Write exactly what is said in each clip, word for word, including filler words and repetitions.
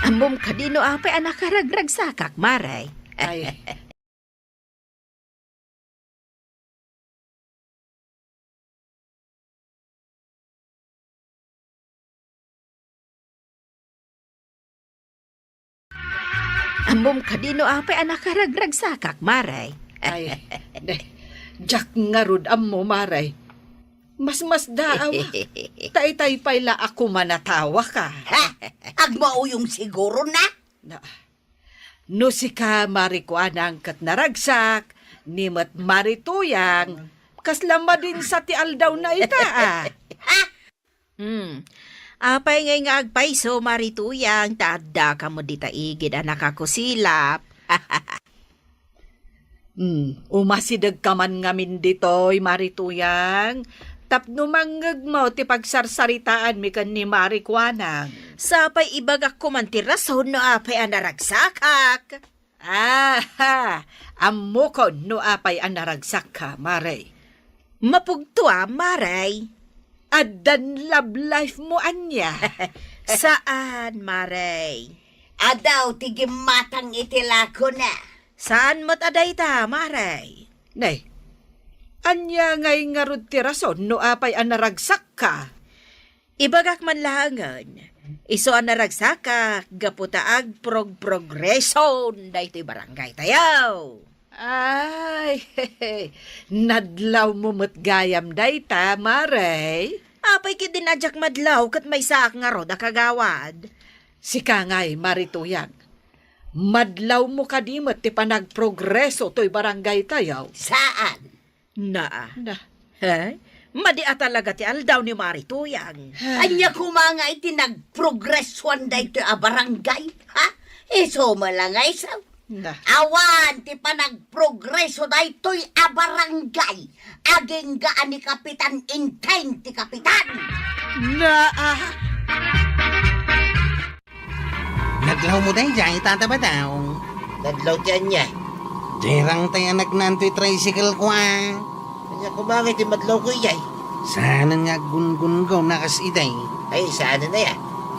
Ammom kadi no apay a nakaragragsakak, Mare? Ay. Ammom kadi no apay a nakaragragsakak, Mare? Ay, ne, diak ngarud ammo, Mare. Masmasdaaw. Ta itay pay la a kumanatawa ka. Ha? Agmauyong siguro na? Na, no sika, Mari Kuanang, ket naragsak, ni met Mari Tuyang, kasla madinsa ti aldawna ita, a? Ha? Hmm. Apay ngay nga agpayso, Mari Tuyang, ta addaka met dita igid a nakakusilap? Hmm, umasidegka man ngamin ditoy, Mari Tuyang, tapno mangngegmo ti pagsarsaritaanmi ken ni Mari Kuanang. Sapay ibagak koman ti rason no apay a naragsakak. Aha! Ammokon no apay a naragsakka, Mare. Mapugtoam, Mare. Addan love life mo ania? Saan, Mare. Adaw ti gimmatang iti lakona. Saan met a dayta, Mare. Nay, ania ngay ngarud ti rason no apay a naragsakka? Ibagak man laengen, isu a naragsakak gapu ta agprogprogreson daytoy barangay tayo. Ay, nadlawmo met gayam dayta, Mare. Apay ketdin a diak madlaw ket maysaak ngarud a kagawad? Sika ngay, Mari Tuyang, madlawmo kadi met ti panagprogreso toy barangay tayo? Saan? Naa. Na. He? Madi a talaga ti aldaw ni Mari Tuyang. Ania koma nga iti nagprogresoan daytoy a barangay? Ha? Isu met la nga isu. Na. Awan ti panagprogreso daytoy a barangay. Agingga a ni Kapitan Inteng ti kapitan. Na, ah. Nadlawmo daydiay, Tata Badaw. Nadlaw ti ania? Dayta tay a nagnaantoy tricycle ko, a. Ania koma nga iti madlawko idiay? Saanen nga aggunggunggaw na kas idiay. Ay, saanen aya?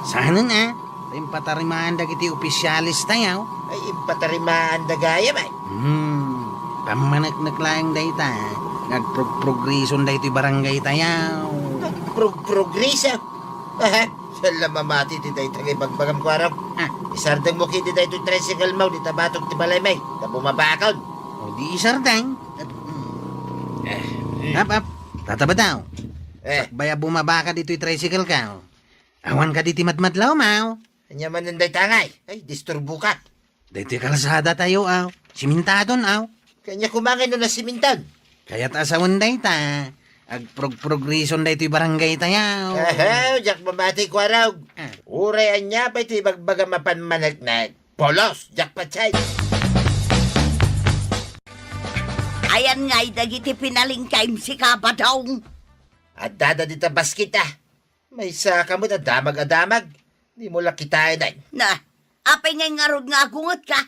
Saanen, a. Impatarimaan dagiti opisyales tayo. Ay, impatarimaan da gayam, ay. Hmm, pammaneknek laeng dayta nga agprogprogreson daytoy barangay tayo. Agprogprogreso? Aha, siya la mamati ti dayta nga ibagbagam, Kuarog. Ah. Isardengmo kidi daytoy tricycle mo, dita batok ti balaymi, ta bumabakon. O di isardeng. Eh, eh. Ap, ap, Tata Badaw. Eh. Sakbay a bumabaka ditoy tricycle ka, o. Awan kadi ti madmadlaw, maw? Ania manen dayta ngay? Ay, disturbo ka. Daytoy kalsada tayo, aw. Simintadon, aw. Kanya kumangay no nasimintan. Kayat a sawen dayta, agprogprogreson daytoy barangay tayo. Aha, diak mamati, Kuarog. Ah. Uray ania pay ti ibagbaga mapan maneknek. Polos, diak patay. Ayan ngay dagiti pinalingkaim si Kabadong. Addada dita basket, a. Maysa ka met a damag a damag. Dimo la kitaen, ay. Na, apay ngay ngarud nga agungetka?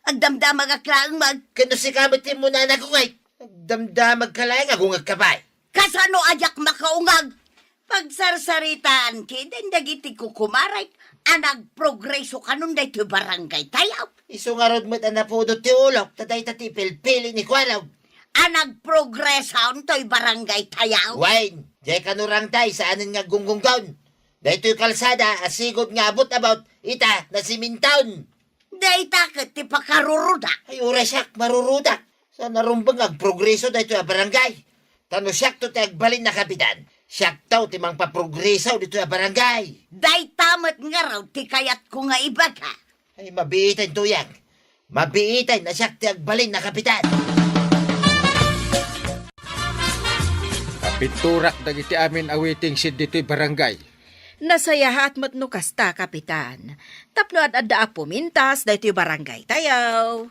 Agdamdamagak laeng met. Ken no sika met ti umuna a nagungay, agdamdamagka laeng, agungegka pay. Kasano a diak makaungeg? Pagsarsaritaan ketdin dagiti kukumarek a nagprogreso kanon daytoy barangay tayo. Isu ngarud met a napudot ti ulok, ta dayta ti pilpili ni Kuarog. A nagprogreso toy barangay tayo? Wen, diay kanurang tay, saanen nga aggunggunggon. Daytoy kalsada a sigud nga abot-abot, ita, nasiminton. Dayta ket ti pakaruruda. Ay, uray siak, maruruda. Saan a rumbeng nga agprogreso daytoy a barangay. Ta no siakto ti agbalin a kapitan, siakto ti mangpaprogreso ditoy a barangay. Dayta met ngarud ti kayatko nga ibaga. Ay, mabiiten, Tuyang. Mabiiten a siak ti agbalin a kapitan. Apinturak dagiti amin a waiting shed ditoy barangay. Nasayaat met no kasta, Kapitan. Tapno ad-adda a pumintas daytoy barangay tayo.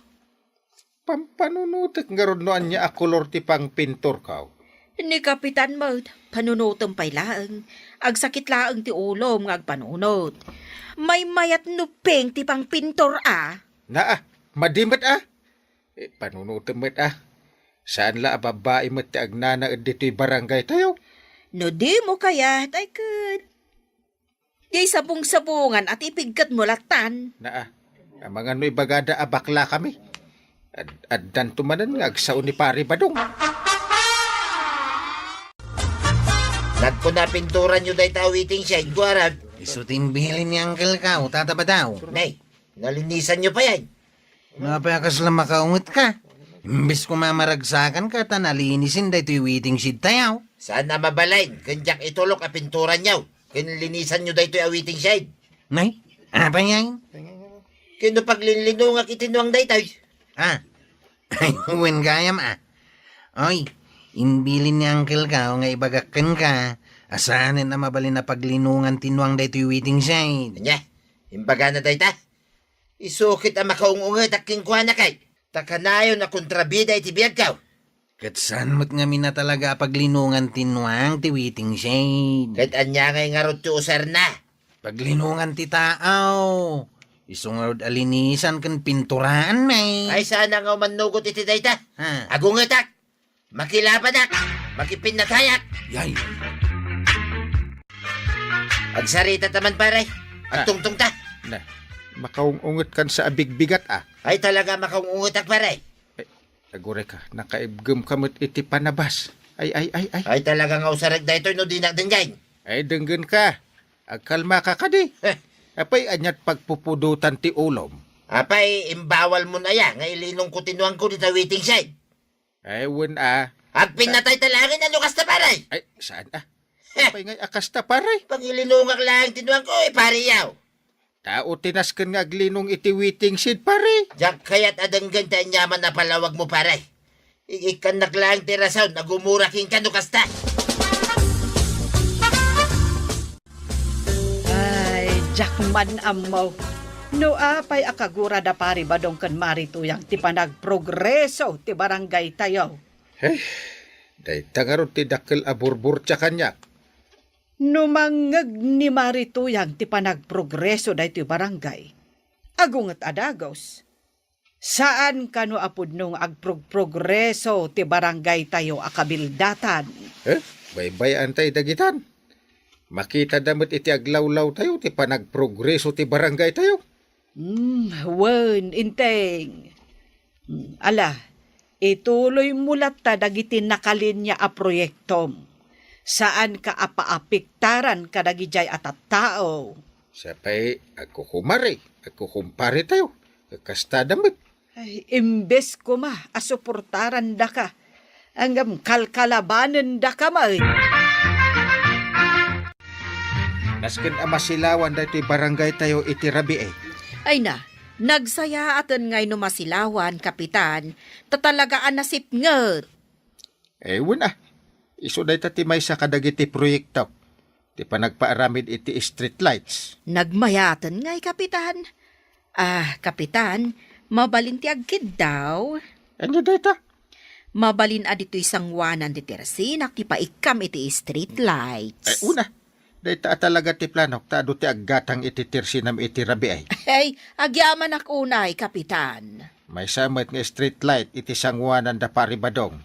Pampanunotek ngarud no ania a kolor ti pangpinturko. Ni Kapitan met, panunotem pay laeng. Agsakit laeng ti ulom nga agpanunot. Maymayat no pink ti pangpintor a. Naa, madi met a. Eh, panunotem met a. Saan la a babbai met ti agnanaed ditoy barangay tayo. No dimo kayat, ay ket Diay sabong-sabongan a ti ipiggedmo lattan. Naa, amangan no ibagada a baklakami. Ad-, addanto manen nga agsao ni Pari Badong. Nagkuna pinturanyo dayta a waiting shed, kuarag. Isu ti imbilin ni Uncle Kao, Tata Badong. Nay, nalinisanyo pay? Apay a kasla makaunget ka? Imbes koma maragsakan ka ta nalinisin daytoy waiting shed tayo. Saan a mabalin, ken diak itulok a pinturanyo, ken linisanyo daytoy a waiting shed. Nay, apay ngay? Ken no paglinlinungak iti nuang daytoy? Ah, ay, wen gayam, ah. Oy, imbilin ni Uncle Kao nga ibagak kenka, a saanen a mabalin a paglinungan ti nuang daytoy waiting shed. Ania? Imbagana dayta? Isu ket a makaung-ungetak kenkuana kay, ta kanayon a kontrabida iti biagko. Ket saan met ngamin a talaga a paglinungan ti nuang ti waiting shed. Ket ania ngay ngarud ti userna? Paglinungan ti tao. Isu ngarud a linisan ken pinturaan, may. Ay, saan nga umannugot iti dayta? Ha? Agungetak! Makilabanak! Makipinnatayak! Yay! Agsarita ta man, pare. Ah. Agtungtong ta. Na, makaung-unget kan sa abigbigat, ah. Ay, talaga makaung-ungetak, pare. Ay, aguray ka, nakaibgem ka met iti panabas. Ay, ay, ay, ay. Ay, talaga nga usarek daytoy no dinak denggen. Ay, denggen ka. Agkalma ka kadi. Heh. Apay, aniat pagpupudutan ti ulom? Apay, imbawal mo na ya, nga ilinong ko ti nuangko dita waiting shed. Ay, wen a. Agpinnatay ta laeng, ano kasta, pare? Ay, saan a? Apay ngay a kasta, pare? Pangilinungak laeng ti nuangko, eh, pare, yaw. Tao ti nasken nga aglinong iti waiting shed, pare. Diak kayat a denggen ti aniaman a palawag mo, pare. Ikkannak laeng ti rason a gumura kenka no kasta. Ay, diak man ammo. No apay a kagura da Pari Badong ken Mari Tuyang ti panagprogreso ti barangay tayo. Hey, dayta ngarud ti dakkel a burburtia kaniak. No mangngeg ni Mari Tuyang ti panagprogreso daytoy barangay, agunget a dagus. Saan kano a pudno nga agprogprogreso ti barangay tayo a kabildatan? Eh, baybay-antay dagitan. Makita da met iti aglawlaw tayo ti panagprogreso ti barangay tayo. Hmm, wen, Inteng. Hmm, ala, ituloy mo latta dagiti nakalinya a proyektom. Saan ka a paapektaran kadagijay a tattao. Sapay, agkukumare, agkukumpare tayo. Kasta da met. Ay, imbes koma a suportarandaka, ngem kalkalabanendaka met. Nasken a masilawan daytoy barangay tayo iti rabii. Ay na, nagsayaaten ngay no masilawan, Kapitan, ta talaga a nasipnget. Eh, wen a. Isu dayta ti maysa kadagiti proyekto ti panagpaaramid iti street lights. Nagmayaten ngay, Kapitan. Ah, Kapitan, mabalin ti agkiddaw? Ania dayta? Mabalin a ditoy sanguanan ti tersinak ti paikkam iti street lights. Eh, wen a. Dayta a talaga ti planok ta adu ti aggatang iti tersinam iti rabii. Ay, agyamanak unay, Kapitan. Maysa met nga street light iti sanguanan da Pari Badong.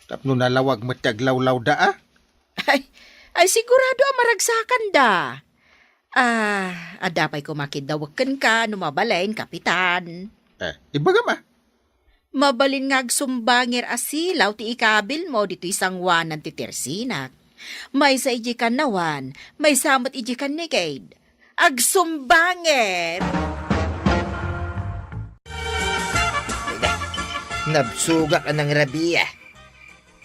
Tapno nalawag met ti aglawlawda, a? Ay, ay, sigurado a maragsakanda. Ah, adda pay koma kiddawek kenka no mabalin, Kapitan. Eh, ibagam a. Mabalin nga agsumbanger a silaw ti ikabilmo ditoy sanguanan ti tersinak. Maysa idiay kannawan, maysa met idiay kannigid. Agsumbanger! Nabsogak a nangrabii.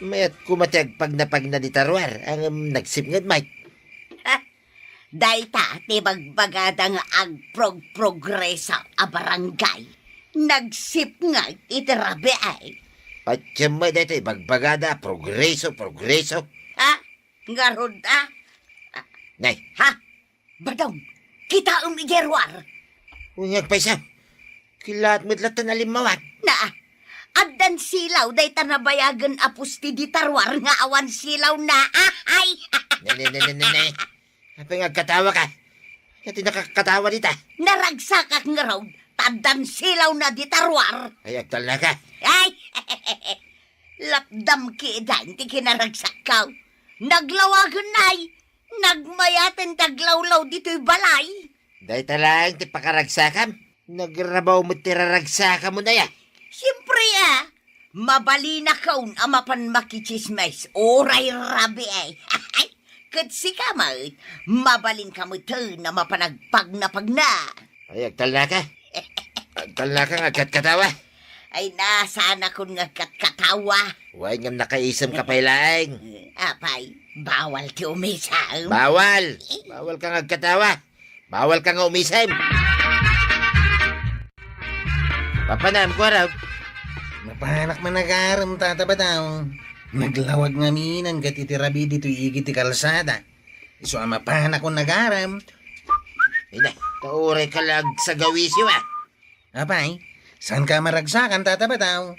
Mayat koma ti agpagnapagna dita ruar, ngem nagsipnget met. Ha? Dayta ti bagbagada nga agprogprogreso a barangay. Nagsipnget iti rabii. Patiem met dayta ibagbagada, progreso, progreso. Ha? Ngarud, a? Nay. Ha? Badong, kitaem idiay ruar. Unyag paysa. Kilaat met latta nalimmawat. Na, addan silaw dayta nabayagen a poste dita ruar nga awan silawna. Ay! Ne, ne, ne, ne, ne, ne. Apay nga agkatawa ka? Ania ti nakakatawa dita? Naragsakak ngarud, ta addan silawna dita ruar. Ay, agtalna ka. Ay! Lapdam kiden ti kinaragsakko. Naglawagen nay. Nagmayaten ti aglawlaw ditoy balay. Dayta laeng ti pakaragsakam. Nagrabaw met ti raragsakam, unay a. Siempre a, mabalinakon a mapan makitsismis uray rabii. Ket sika met, mabalinka meten a mapan agpagnapagna. Ay, agtalnaka. Agtalnaka nga agkatkatawa. Ay, nasaanakon nga agkatkatawa. Wen, ngem nakaisemka pay laeng. Apay, bawal ti umisem? Bawal! Bawal ka nga agkatawa. Bawal ka nga umisem. Papanam, Kuarog. Mapanak man agarem, Tata Bataw. Naglawag ngamin ket iti rabii ditoy igid ti kalsada. Isu a mapanakon agarem. Ina, ta uray ka la agsagawisyo a. Apay, saanka a maragsakan, Tata Bataw?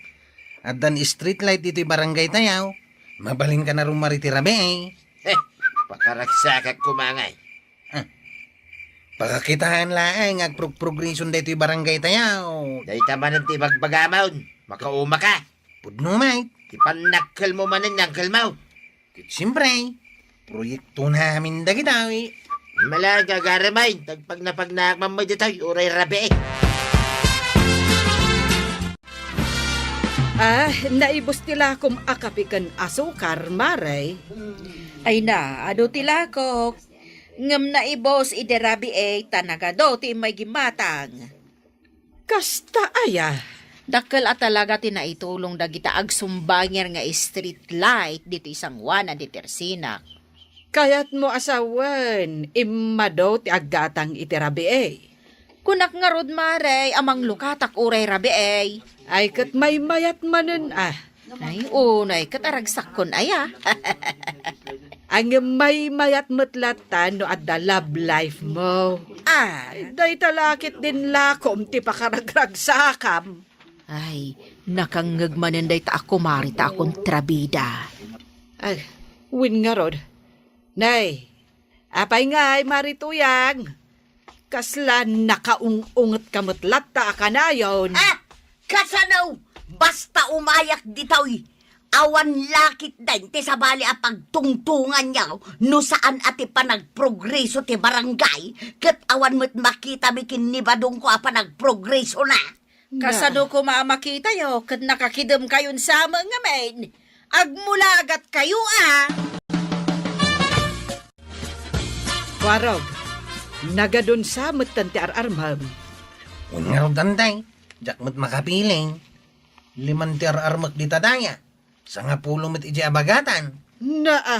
Addan street light ditoy barangay tayo. Mabalinka a rumar iti rabii. Heh, pakaragsakak koma ngay. Ah. Pakakitaan laeng nga agprogprogreson daytoy barangay tayo. Dayta manen ti ibagbagamon. Makauma ka. Pudno met. Ti pannakkelmo manen nga angkelmo. Ket siempre, proyekto namin dagitoy. Malaga, agaramay, tagpagnapagnaak man ditoy, uray rabii. Ah, naibus ti lakom a kape ken asukar, Mare. Ay na, adu ti lakok. Ngem naibus idi rabii, ta nagadu ti immay gimmatang. Kasta aya? Dakkel a talaga ti naitulong dagita agsumbanger nga street light ditoy sangoanan ti Tersinak. Kayatmo a sawen, immadu ti aggatang iti rabii. Kunak ngarud, Mare, a manglukatak uray rabii. Ay, ket maymayat manen a. Ay, unay, ket aragsakkon aya. Ngem maymayat met latta no adda love life mo. Ah. Dayta la ket din lakom ti pakaragragsakam. Ay, nakangngeg manen dayta a kumari ta a kontrabida. Ay, wen ngarud. Nay, apay ngay, Mari Tuyang? Kasla nakaung-unget ka met latta a kanayon. Ah! Kasano? Basta umayak ditoy. Awan lakit den ti sabali a pagtungtunganyo no saan a ti panagprogreso ti barangay, ket awan met makitami ken ni Badongko a panagprogresona. Kasano koma a makitayo ket nakakidemkayon sa met ngamin? Agmulagatkayo a! Kuarog, nagadun sa metten ti ar-armem. Wen ngarud, Antay, diak met makapiling. Liman ti ar-armek dita daya, sangapulo met idiay abagatan. Naa,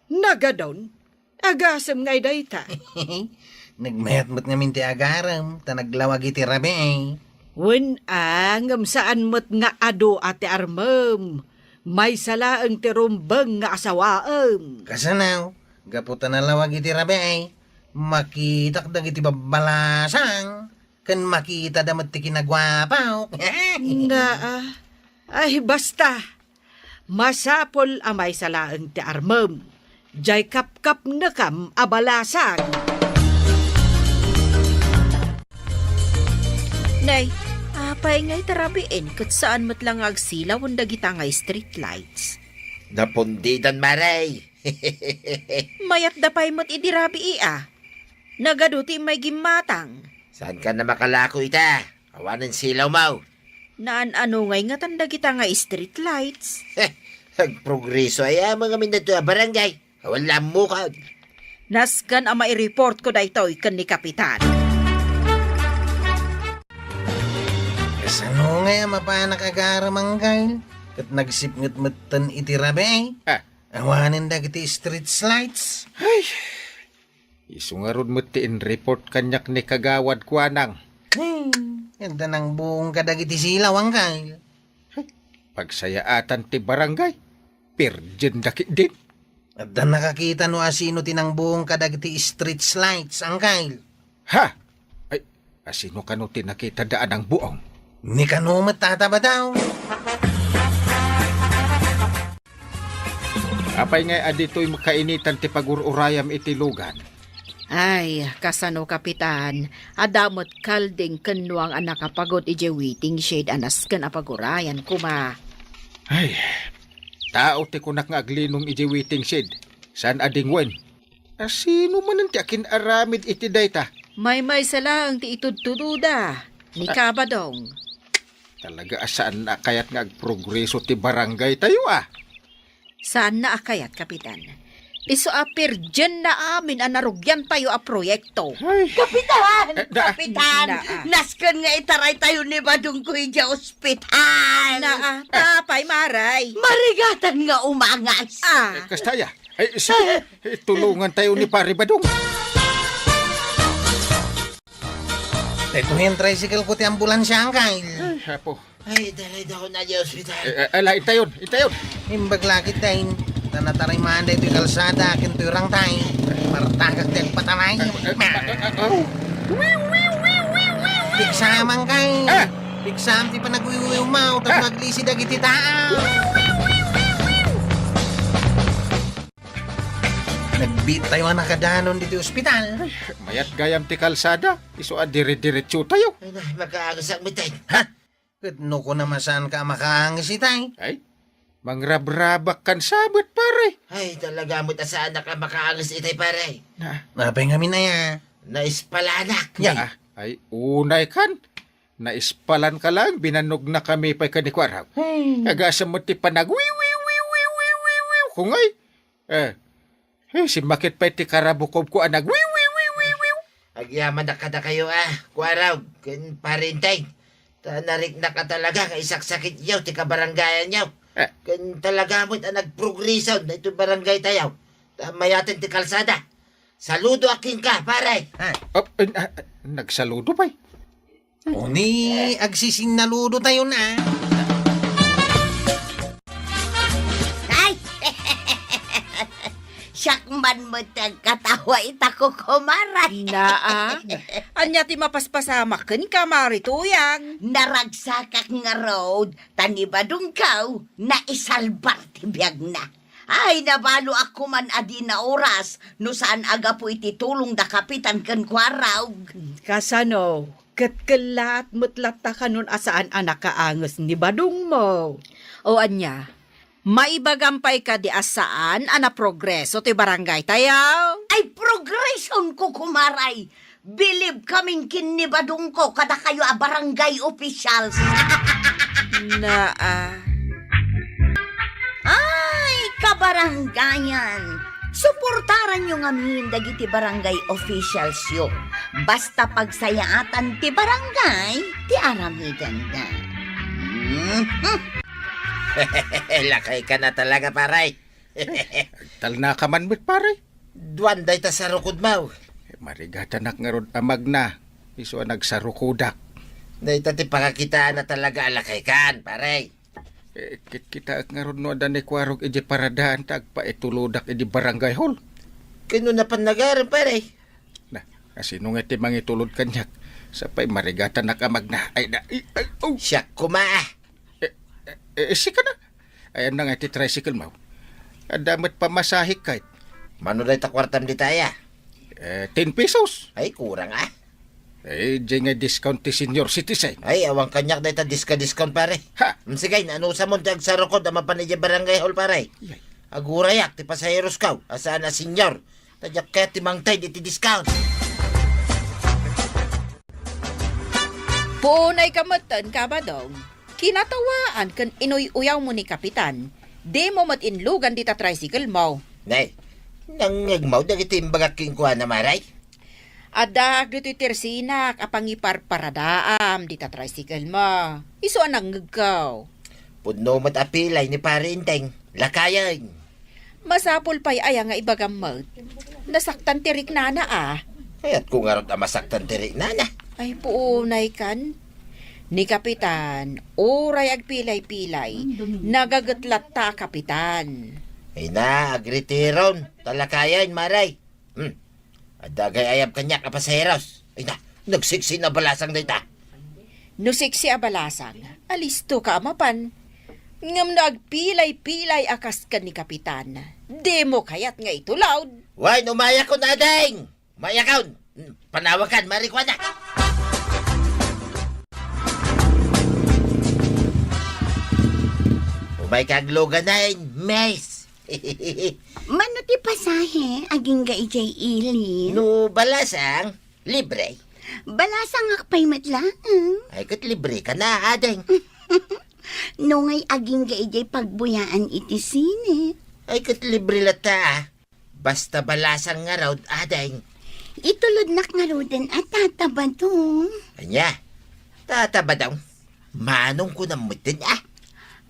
nagadun? Agasem ngay dayta. Nagmayat met ngamin ti agarem, ta naglawag iti rabii. Wen a, ngem saan met nga adu a ti armem. Maysa laeng ti rumbeng nga asawaem. Kasano? Gapu ta nalawag iti rabii, makitak dagiti babbalasang ken makitada met ti kinaguapaw. Naa. Ay, basta. Masapul a maysa laeng ti armem. Diay kapkapnekam a balasang. Nay, apay ngay ta rabiin ket saan met la nga agsilawen dagita nga street lights? Napundidan, Mare. Mayatda pay met idi rabii a. Nagadu ti immay gimmatang. Saankan a makalako ita? Awanen silaw mo. Naan-ano ngay ngatan dagita nga street lights? Agprogreso aya amin daytoy a barangay. Awan la ammokon. Nasken a maireport ko daytoy ken ni Kapitan. Kasano ngay a mapanak agarem, Angkel? Ket nagsipnget metten iti rabii. Ah. Awanen dagiti street lights. Ay, isu ngarud met ti inreport kaniak ni Kagawad Kuanang. Hmm, adda nangbuong kadagiti silaw, Angkel. Pagsayaatan ti barangay, pirdienda ketdin. Adda nakakita no asino ti nangbuong kadagiti street lights, Angkel? Ha? Ay, asino kano ti nakitada a nangbuong? Ni kano met, Tata Bataw? Apay ngay a ditoy makainitan ti pagur-urayam iti lugan? Ay, kasano, Kapitan? Adda met kalding ken nuang a nakapagod idiay waiting shed a nasken a pagurayan koma. Ay, tao ti kunak nga aglinong idiay waiting shed. Saan a dingwen? A, sino manen ti akin-aramid iti dayta? Maymaysa laeng ti itudtudoda, ni Kabadong. Talaga a saanna a kayat nga agprogreso ti barangay tayo, a. Saanna a kayat, Kapitan. Isu a pirdienna amin a narugian tayo a proyekto. Ay. Kapitan! Eh, da- Kapitan! Naa. Nasken nga itaray tayo ni Badongko idiay ospital. Naa, ta apay, Maray? Marigatan nga umangas. Ah. Eh, kasta aya. Ay, sige. Eh, tulungan tayo ni Pare Badong. Daytoy a tricycle ko ti ambulansiaen, Kyle. Ay, apo. Ay, daray dako na di ospital. Eh, eh, ala, intayon, intayon. Imbag lakit, tay. Ta nataray man daytoy kalsada, ken toy rangtay. Martagak ti agpataray. Eh, eh, eh, eh, oh. Pigsam, Kyle. Ah! Pigsam ti panagwiwiwmaw, tapno aglisi dagiti tao. Nagbiit tayo a nakadanon ditoy ospital. Ay, mayat gayam ti kalsada. Isu a dire-diretso tayo. Ay, na, makaangasak mi, tay. Ha? Ket no kunam a saanka a makaangas itay? Ay, mangrabrabak kan sabet, pare. Ay, talaga met a saanak a makaangas itay, pare. Na. Apay ngamin aya? Naispalanak. Ya. Na, ay, unay kan. Naispalan ka lang, binannog na kami pay ken ni Kuarag. Ay. Agasem met ti panag, wiw, wiw, wiw, wiw, wiw, wiw, wiw, kungay. Eh, eh, simmakit pay ti karabukobko a nag, wiw, wiw, wiw, wiw, wiw. Agyamanak kadakayo, a, Kuarag, ken Pare Enteng. Ta nariknak a talaga nga isaksakityo ti kabarangayanyo. Eh. Ken talaga met a nagprogreso daytoy barangay tayo. Ta mayaten ti kalsada. Saludo a kenka, pare. Ah. Oh, eh, ah, ah, nagsaludo pay. Uni, agsisinnaludo tayo na. Ay! Siak man met ti agkatawa ita, kukumaray. Naa. Ania ti mapaspasamak kenka, Mari Tuyang? Naragsakak ngarud, ta ni Badongko, naisalbar ti biagna. Ay, nabaloak koman a di naoras no saan a gapu iti tulong da Kapitan ken Kuarog. Kasano? Ket kellaat met latta kanon a saan a nakaanges ni Badongmo. O ania, maibagam pay kadi a saan a naprogreso ti barangay tayo? Ay, progreson, kukumaray! Bilib kamin ken ni Badongko kadakayo a barangay officials. Naa. Ay, kabarangayan! Suportaranyo ngamin dagiti barangay officialsyo. Basta pagsayaatan ti barangay ti aramidenda. Mhm. Lakayka na talaga, pare. Talna ka man met, pare. Duan dayta sarukodmo. Marigatanak ngarud a magna, isu a nagsarukodak. Dayta ti pakakitaanna talaga a lakaykan, pare. Eh, kitkitaek ngarud no adda ni Kuarog idiay paradaan ta agpaitulodak idiay barangay hall. Ken no napan nagaram, pare? Na, asino nga ti mangitulod kaniak? Sapay marigatanak a magna. Ay, na, ay, ay, oh. Siak koma. Eh, eh, eh, sika na. Ayan na nga ti tricycle mo. Adda met pamasahek kayt. Mano dayta kuartam dita aya? Eh, ten pesos. Ay, kurang, ah. Eh, di nga discount ti senior citizen. Ay, awan kaniak dayta diska-discount, pare. Ha? Mm, sige, naanusam ti agsarukod a mapan idiay barangay hall, pare. Yay. Agurayak ti pasaherosko, a saan a senior. Ta diak kayat ti mangted iti discount. Puonay ka metten, Kabadong. Kinatawaan ken inuy-uyawmo ni Kapitan. Dimo met inlugan dita tricycle mo. Nay, nangngegmo dagiti imbagak kenkuana, Maray? Addaak ditoy tersinak a pangiparparadaam dita tricycle mo. Isu a nangngegko. Pudno met a pilay ni Pare Enteng. Lakayen. Masapul pay aya nga ibagam met? Nasaktan ti riknana, a. Kayatko ngarud a masaktan ti riknana. Ay, puonay kan. Ni Kapitan, uray agpilay-pilay, nagaget latta a Kapitan. Ay na, agretiron. Ta lakayen, Maray. Hmm. Adda agay-ayab kaniak a pasaheros. Ay na, nagsiksi a balasang dayta. No siksi a balasang, alisto ka a mapan. Ngem no agpilay-pilay a kas ken ni Kapitan, dimo kayat nga itulod. Wen, umayakon, ading! Umayakon! Panawakan, marikuana! Umayka agluganen, miss! Mano Ti pasahe, agingga idiay ili. No balasang, libre. Balasangak pay met laeng. Ay, ket libre ka na, ading. No ngay agingga idiay pagbuyaan iti sine. Ay, ket libre latta, ah. Basta balasang ngarud, ading. Itulodnak ngaruden a Tata Badong. Ania? Tata Badong? Manong kunam metten, ah?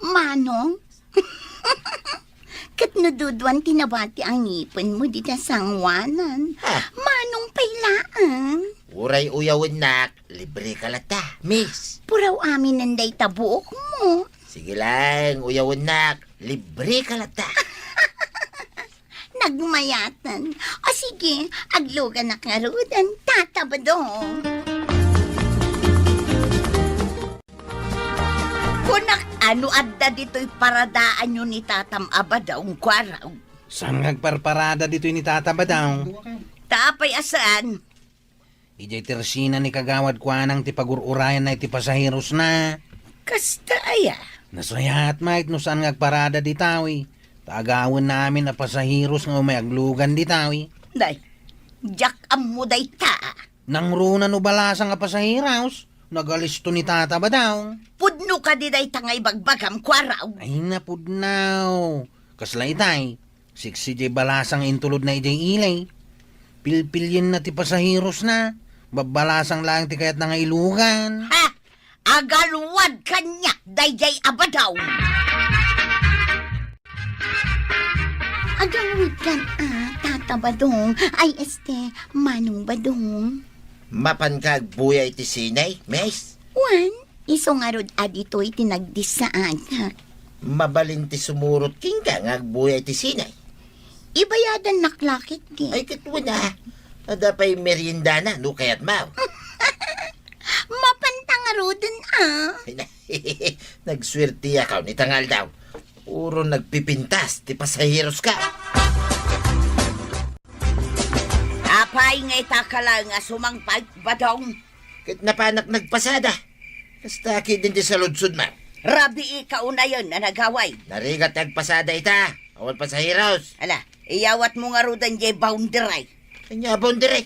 Manong? Ket no duduan ti nabati a ngipenmo dita sangoanan, ah, manong pay laeng? Uray uyawennak, libre ka latta, miss. Puraw aminen dayta buokmo. Sige laeng, uyawennak, libre ka latta. Nagmayaten. O sige, agluganak ngaruden, Tata Badong. Kunak, ano adda ditoy paradaanyo ni Tatam a Badong, Kuarog? Saan nga agparparada ditoy ni Tata Badong? Ta apay a saan? Idiay tersina ni Kagawad Kuanang ti pagur-urayanna iti pasaherosna. Kasta aya? Nasayaat met no saan nga agparada ditawi. Ta agawenna amin a pasaheros nga umay aglugan ditawi. Nay, diak ammo dayta. Nangruna no balasang a pasaheros, nagalisto ni Tata Badong. Pudno kadi dayta nga ibagbagam, Kuarog? Ay, napudno. Kasla itay, siksi diay balasang intulodna idiay ili. Pilpilienna ti pasaherosna. Babbalasang laeng ti kayatna nga ilugan. Ha? Agalwad kaniak daydiay a Badong. Agalwad kan a, Tata Badong. Ay, este, Manong Badong. Mapanka agbuya iti sine, miss? Wen, isu ngarud a ditoy ti nagdissaagak. Mabalin ti sumurot kenka nga agbuya iti sine. Ibayadannak la ketdi. Ay, ket wen a. Adda pay meriendana no kayatmo. Mapanta ngaruden a. Ay, na-, nagsuerteak iti nga aldaw. Puro nagpipintas ti pasaheroska. Apay nga ita ka laeng a sumangpet, Badong? Ket napanak nagpasada. Kasta ketdin ti saludsodmo. Rabii ka unayen a nagaway. Narigat ti agpasada ita. Awan pasaheros. Ala, iyawatmo ngaruden diay boundary. Ania a boundary?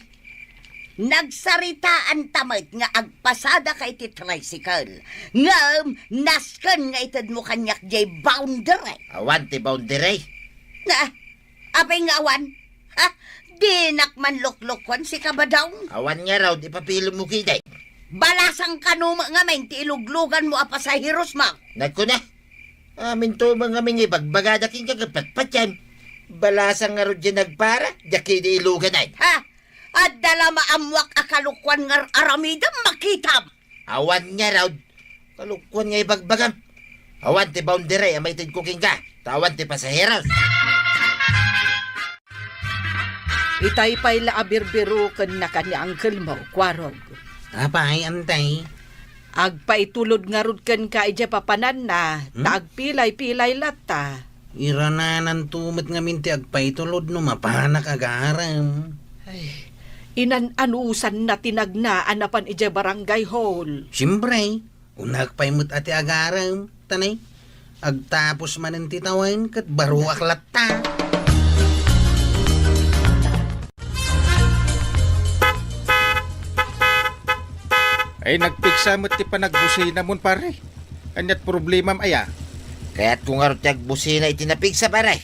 Nagsaritaanta met nga agpasadaka iti tricycle. Ngem nasken nga itedmo kaniak diay boundary. Awan ti boundary. Na, apay nga awan? Ha? Dinak man luklukuan sika, Badong. Awan ngarud, ipapilemmo ketdi. Balasang kano met ngamin ti ilugluganmo a pasaherosmo. Nagkuna, aminto met ngamin nga ibagbagada kenka ket patpatiem. Balasang ngarud diay nagpara, diak ketdi ilugan ay. Ha? Adda la maammoak a kalokuan nga ar-aramidem, makitam. Awan ngarud. Kalokuan nga ibagbagam. Awan ti boundary a maitedko kenka, ta awan ti pasaheros. Itay pay la a birbirokennak ni angkelmo, Kuarog. Apay, antay? Agpaitulod ngarud kenka idiay papananna, ta Hmm? agpilay-pilay latta. Iranananto met ngamin ti agpaitulod no mapanak agarem. Ay, inan-anusanna ti nagnaan a pan idiay barangay hall. Siempre, unak pay met a ti agarem, tanay. Agtapos manen ti tawen ket baroak latta. Ay, nagpigsa met ti panagbusinamon, pare. Aniat problemam aya? Kayatko ngarud ti agbusina iti napigsa, pare.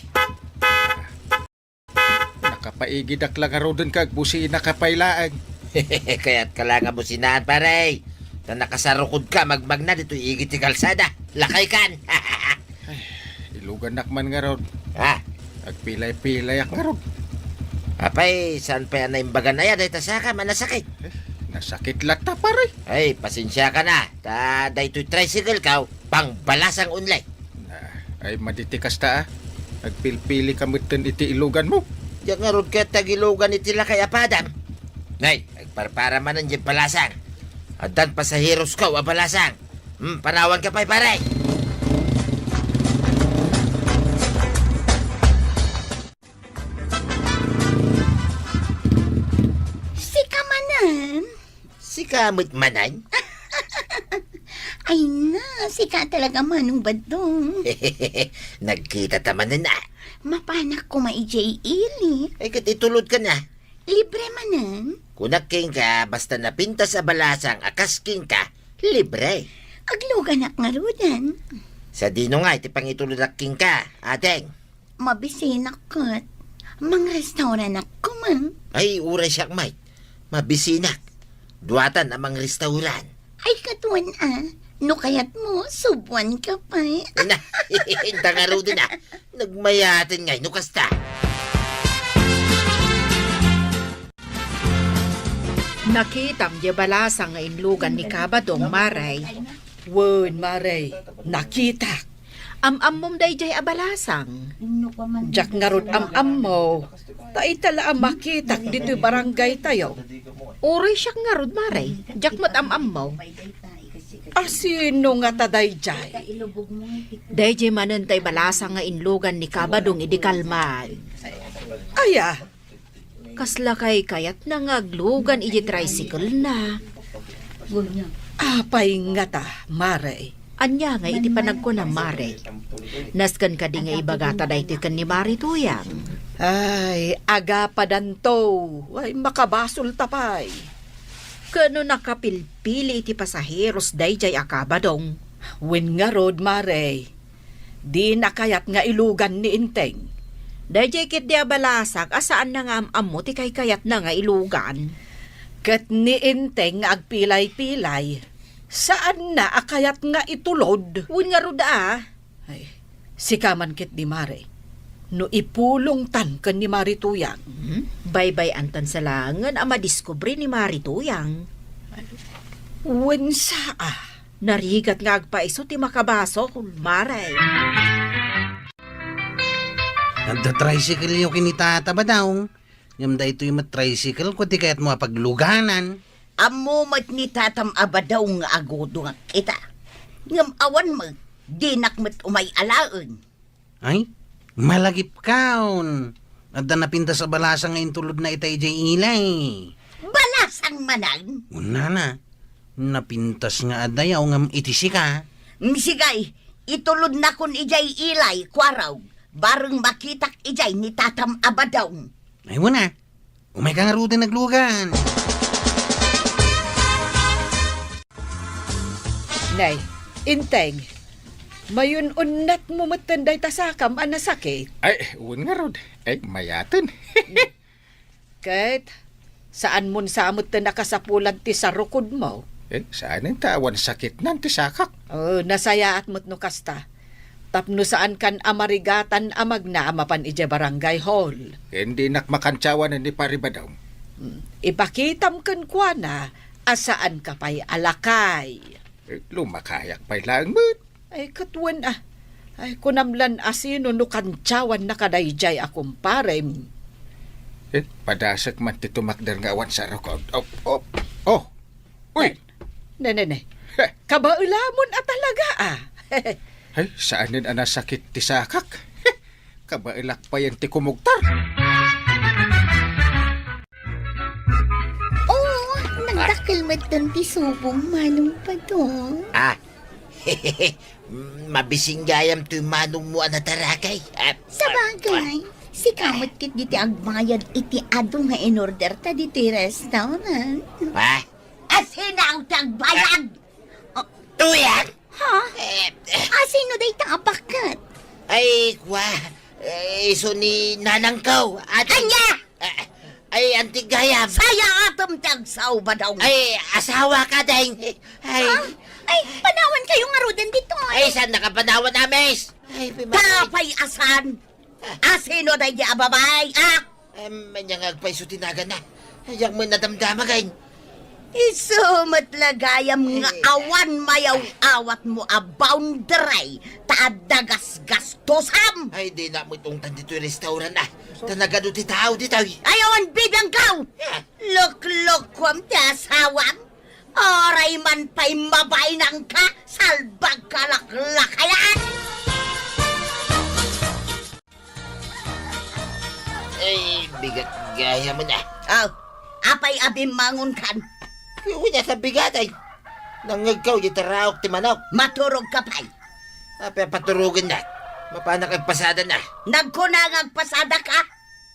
Nakapaigidak la ngaruden ket agbusinaka pay laeng. Kayatka la nga businaan, pare. Ta nakasarukodka magmagna ditoy igid ti kalsada. Lakaykan. Ay, ilugannak man ngarud. Ha? Agpilay-pilayak ngarud. Apay, saan pay a naimbagan aya dayta saka a nasakit? Eh, nasakit latta, pare. Ay, pasensiaka na. Ta daytoy tricycle ko, pangbalasang only. Na, ay, madi ti kasta, a. Agpilpilika metten iti iluganmo. Diak ngarud ket agilugan iti lakay a padam. Nay, agparpara manen diay balasang. Addan pasaherosko a balasang. Hmm, panawanka pay, pare. Sika manen. Sika met manen? Ay na, sika talaga, Manong Badong. Nagkitata manen, a. Mapanak koma idiay ili. Ay, ket itulodka na. Libre manen? Kunak kenka, basta napintas a balasang a kas kenka, libre. Agluganak ngaruden. Sadino ngay ti pangitulodnak kenka, ading? Mabisinak ket. Mangrestauranak koma. Ay, uray siak met. Mabisinak. Duatan a mangrestauran. Ay, ket wen a. No kayatmo, subuanka pay. Na, inta ngaruden a. Nagmayaten ngay no kasta. Nakitam diay balasang nga inlugan ni Kabadong, Mare? Wen, Mare, nakitak. Am-ammom daydiay a balasang? Diak ngarud am-ammo. Ta ita la a makitak ditoy barangaytayo. Uray siak ngarud, Mare. Diak met am-ammo. A sino ngata daydiay? Daydiay manen tay balasang nga inlugan ni Kabadong idi kalman. Aya? Kasla kay kayatna nga aglugan iti tricycle-na. Apay ngata, Mare? Ania nga iti panagkunam, Mare? Nasken kadi nga ibagata daytoy ken ni Mare Tuyang? Ay, agapadanto. Ay, makabasolta pay. Ket no nakapilpili iti pasaheros daydiay a Kabadong? Wen ngarud, Mare. Dina kayat nga ilugan ni Enteng. Daydiay ketdi a balasang a saanna nga am-ammo ti kaykayatna nga ilugan. Ket ni Enteng nga agpilay-pilay, saanna a kayat nga itulod. Wen ngarud a. Ay, sika man ketdi, Mare. No ipulongtan ken ni Mare Tuyang. Hmm? Baybay-antan sa laengen a madiskubre ni Mare Tuyang. Wen sa a. Narigat nga agpaiso ti makabasol, Mare. Adda tricycle-yo ken ni Tata Badong. Ngem daytoy met tricycle-ko ti kayatmo a pagluganan. Ammo met ni Tatam a Badong nga agudongak ita. Ngem awan met, dinak met umay alaen. Ay, malagipkaon. Adda napintas a balasang nga intulodna ita idiay ilay. Balasang manen? Unana, napintas nga adda yaw ngem iti sika. Msigay, itulodnakon idiay ilay, kuarog, bareng makitak idiay ni Tatam a Badong. Ay, wen a. Umayka ngaruden aglugan. Nay, Enteng, mayun-unnatmo metten dayta sakam a nasakit. Ay, wen ngarud. Ay, mayaten. Ket, saanmon sa metten a kasapulan ti sarukodmo? Eh, saanen ta awan sakitnan ti sakak. Oh, nasayaat met no kasta. Tapno saankan a marigatan a magna a mapan idiay barangay hall. Ken dinak makantiawanen ni Pari Badong. Hmm, ipakitam kenkuana a saanka pay a lakay. Eh, lumakayak pay laeng met. Ay, ket wen a. Ay, kunam lan a sino no kantiawanna kadaydiay a kumparem. Eh, padasek man ti tumakder nga awan sarukod. Oh, oh, oh. Uy! Ne, ne, ne. Heh. Kabaelamon a talaga, ah. Ay, saanen a nasakit ti sakak. Kabaelak payen ti kumugtar. Oh, nagdakkel metten ti subong, Manong Padong. Ah. Mabising gayam toy manongmo a natarakay. Ah, sabagay, ah, sika met ketdi ti agbayad iti adu nga inorderta ditoy restaurant. Ah? Asino ti agbayad? Ah, oh. Tuyang? Ha? Eh, eh. Asino dayta a bakket? Ay, kwa. Eh, isu ni nanangko. Ati. Ania? Eh, ay, anti gayam. Sayaatem ti agsao, Badong. Ay, asawaka, deng. Ay. Ha? Ay, panawankayo ngaruden ditoy. Ay, saannaka panawan, Amis? Ay, pimay. Apay a saan? Asino daydi a babai, ah? Em, ania nga agpaiso ti naganna? Diak met nadamdama, ken. Isu met la gayam nga awan mayaw-awatmo a boundary ta adda gasgastosam. Ay, dinak met ungtan ditoy restaurant, ah. Ta nagadu ti tao ditoy. Ay, awan bibiangkaw! Ah. Luklukuam ti asawam. Uray man pay mabainangka, salbagka laklakayan! Ay, bigat gayam, ah. Oh, apay a bimmangonkan? Wen a, sa bigat ay. Nangngegko iti raok ti manok. Maturogka pay. Apay a paturogennak? Mapanak agpasada na. Nagkuna nga agpasada ka?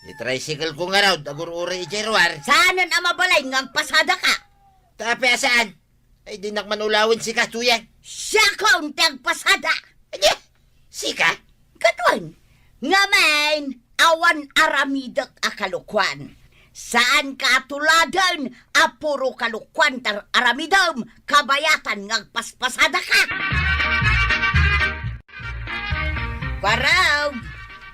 Di tricycle ko nga raw, agur-uray iti ruar. Saanen a mabalin nga agpasada ka? Tapi a saan? Ay, dinak man ulawen sika, Tuyang. Siakon ti agpasada. Adi, sika? Kaduan. Ngamin, awan aramidek a kalokuan. Saan ka a tuladen a puro kalokuan ti aramidem, kabayatan nga agpaspasada ka. Parang,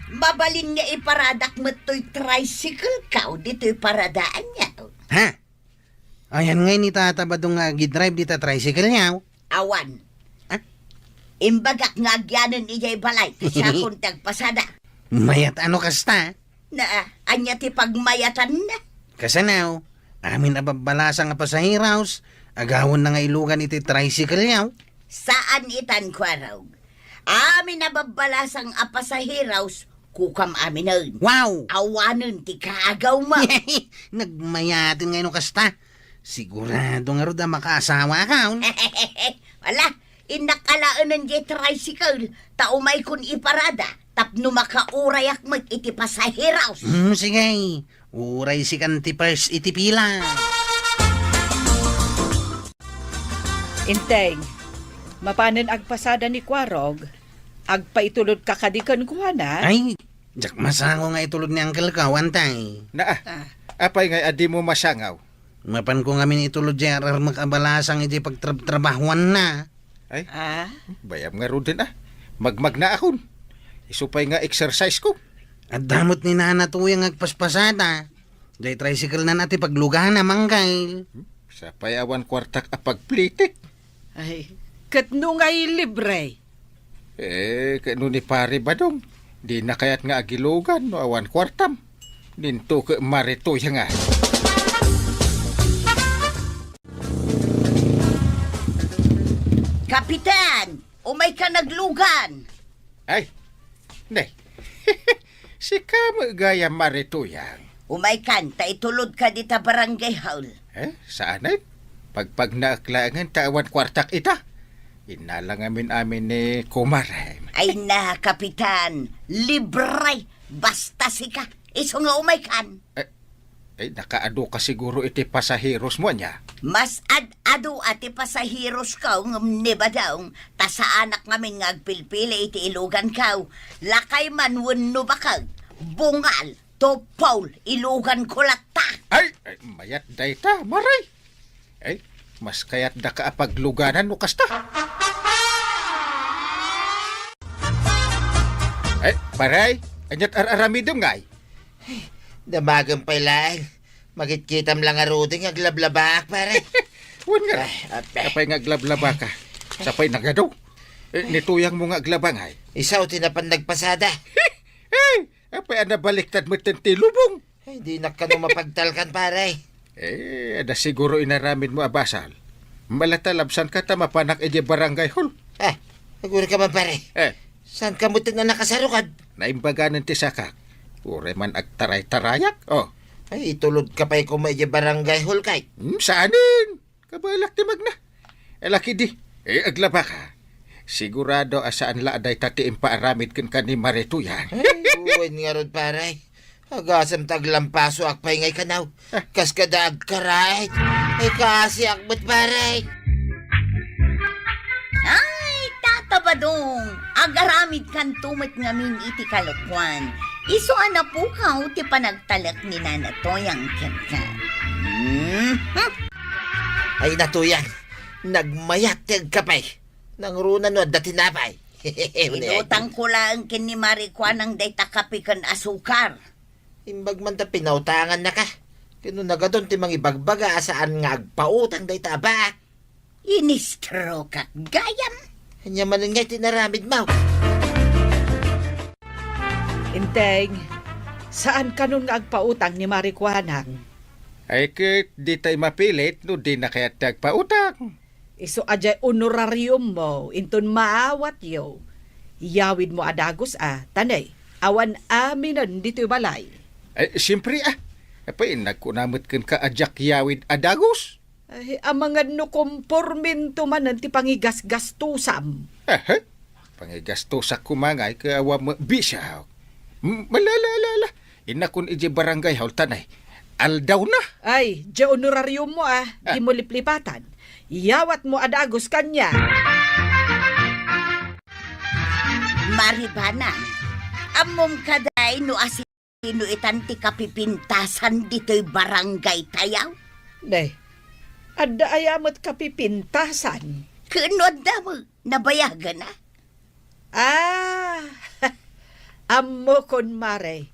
mabalin nga iparadak met toy tricycle ka o ditoy paradaanyo. Ha? Ayan ngay ni Tata Badong nga agidrive dita tricycle niya. Awan. Ah? Imbagak nga agyanen idiay balay, ta siakon ti agpasada. Mayat ano kasta? Na, anya ti pagmayatan na? Kasanaw, amin a babbalasang a pasaheros, agawon na nga ilugan iti tricycle niya. Saan itan, Kuarog? Amin a babbalasang a pasaheros, kukam aminen. Wow! Awanen ti kaagawmo. Nagmayaten nga ino kasta. Sigurado ngarud a makaasawa akon. Wala, innak alaenen diay tricycle, ta umaykon iparada, tapno makaurayak met iti pasaheros. Hmm, sige. Uray sikan ti first iti pila. Inteng, mapanen agpasada ni Kuarog, agpaitulod ka kadi kenkuana? Ay, diak masango nga itulod ni Uncle ko, awan tay. Naa, Ah. apay ngay a dimo masangaw? Mapanko ngamin itulod diay ar-armek a balasang iti pagtrabtrabahuanna. Ay, Ah? bayam ngaruden a. Magmagnaakon. Isu pay nga exercise ko. Adda met ni Nana Tuyang agpaspasada. Diay tricycle nan a ti paglugana, Mangkay. Hmm? Sapay awan kuartak a pagplitik. Ay, ket no ngay libre? Eh, ket no ni Pare Badong, dina kayat nga agilugan no awan kuartam. Dinto ket Mare Tuyang a. Kapitan, umaykan aglugan. Ay, ne. Sika met gayam, Mare Tuyang. Umaykan, ta itulodka dita barangay hall. Eh, saanen? Pagpagnaek laengen ta awan kuartak ita. Innala ngamin amin ni kumarem. Ay na, Kapitan. Libre. Basta sika. Isu nga umaykan. Eh, Ay, nakaadu ka siguro iti pasaheros mo, ania? Mas ad-adu a ti pasaheros ko ngem ni Badong, ta saanak ngamin nga agpilpili iti ilugan ko. Lakay man wenno bakag, bungal, tupol, ilugan ko latta. Ay, ay, mayat dayta, Mare. Ay, mas kayat daka a pagluganan no kasta. Ay, Pare, aniat ar-aramidem ngay? Damagen pay laeng. Makitkitam la ngaruden nga aglablabak, pare. Wen nga. Ay, ape. Apay nga aglablabaka? Sapay nagadu. Eh, ni Tuyang mo nga aglaba ngay. Isu ti napan nagpasada. Eh, apay a nabaliktad met ti lubong? Ay, dinak kano mapagtalkan, pare. Eh, adda siguro inaramid mo a basol. Malatalabsan ka ta mapanak idiay barangay hall. Ah, aguri ka man, pare. Eh. Saan ka met nga nakasarukad? Naimbaganen ti sakak. Uray man agtaray-tarayak. Oh. Ay, itulod ka pay koma idiay barangay hall, kay. Hmm, saanen? Kabalak ti magna. Eh, laki di. Eh, aglaba ka. Sigurado a saan la a dayta ti impaaramid kenka ni Mare Tuyang. Ay, wen ngarud, pare. Agasem ta aglampasoak pay ngay kanaw. Ah. Kas kada agkaray. Ay, kaasiak met, pare. Ay, Tata Badong, agaramidkanto met ngamin iti kalokuan. Isu a napukaw ti panagtalek ni Nana Tuyang kenka. Hmm? Ay, Nana Tuyang, nagmayat ti agkape. Nangruna no adda tinapay. Inutangko laeng ken ni Mare Kuanang dayta kape ken asukar. Imbag man ta pinautangannaka. Ken no nagadun ti mangibagbaga a saan nga agpautang dayta a baak. Inistrokak gayam. Ania manen ngay ti inaramidmo? Inteng, saan kanon nga agpautang ni Mare Kuanang? Ay ket, ditay mapilit no dina kayat ti agpautang. Isu a diay honorariummo inton maawatyo. Yawidmo a dagus a, ta ne, awan aminen ditoy balay. Ay, siempre a. Apay, nagkuna met kenka a diak yawid a dagus? Ay, amangan no kompormento manen ti pangigasgastusam. Aha. Pangigastosak koma ngay ket awan met bisiak. Hmm, ala, ala, ala, ala. Innakon idiay barangay hall ta nay, aldawna. Ay, diay honorariummo, ah. Ah. Dimo liplipatan. Iyawatmo a dagus kaniak. Mari Banang, ammom kadi no asi- Sino itan ti kapipintasan ditoy barangay tayo? Day, adda aya met kapipintasan? Ken no adda met, nabayagen a? Ah, ammokon, Mare.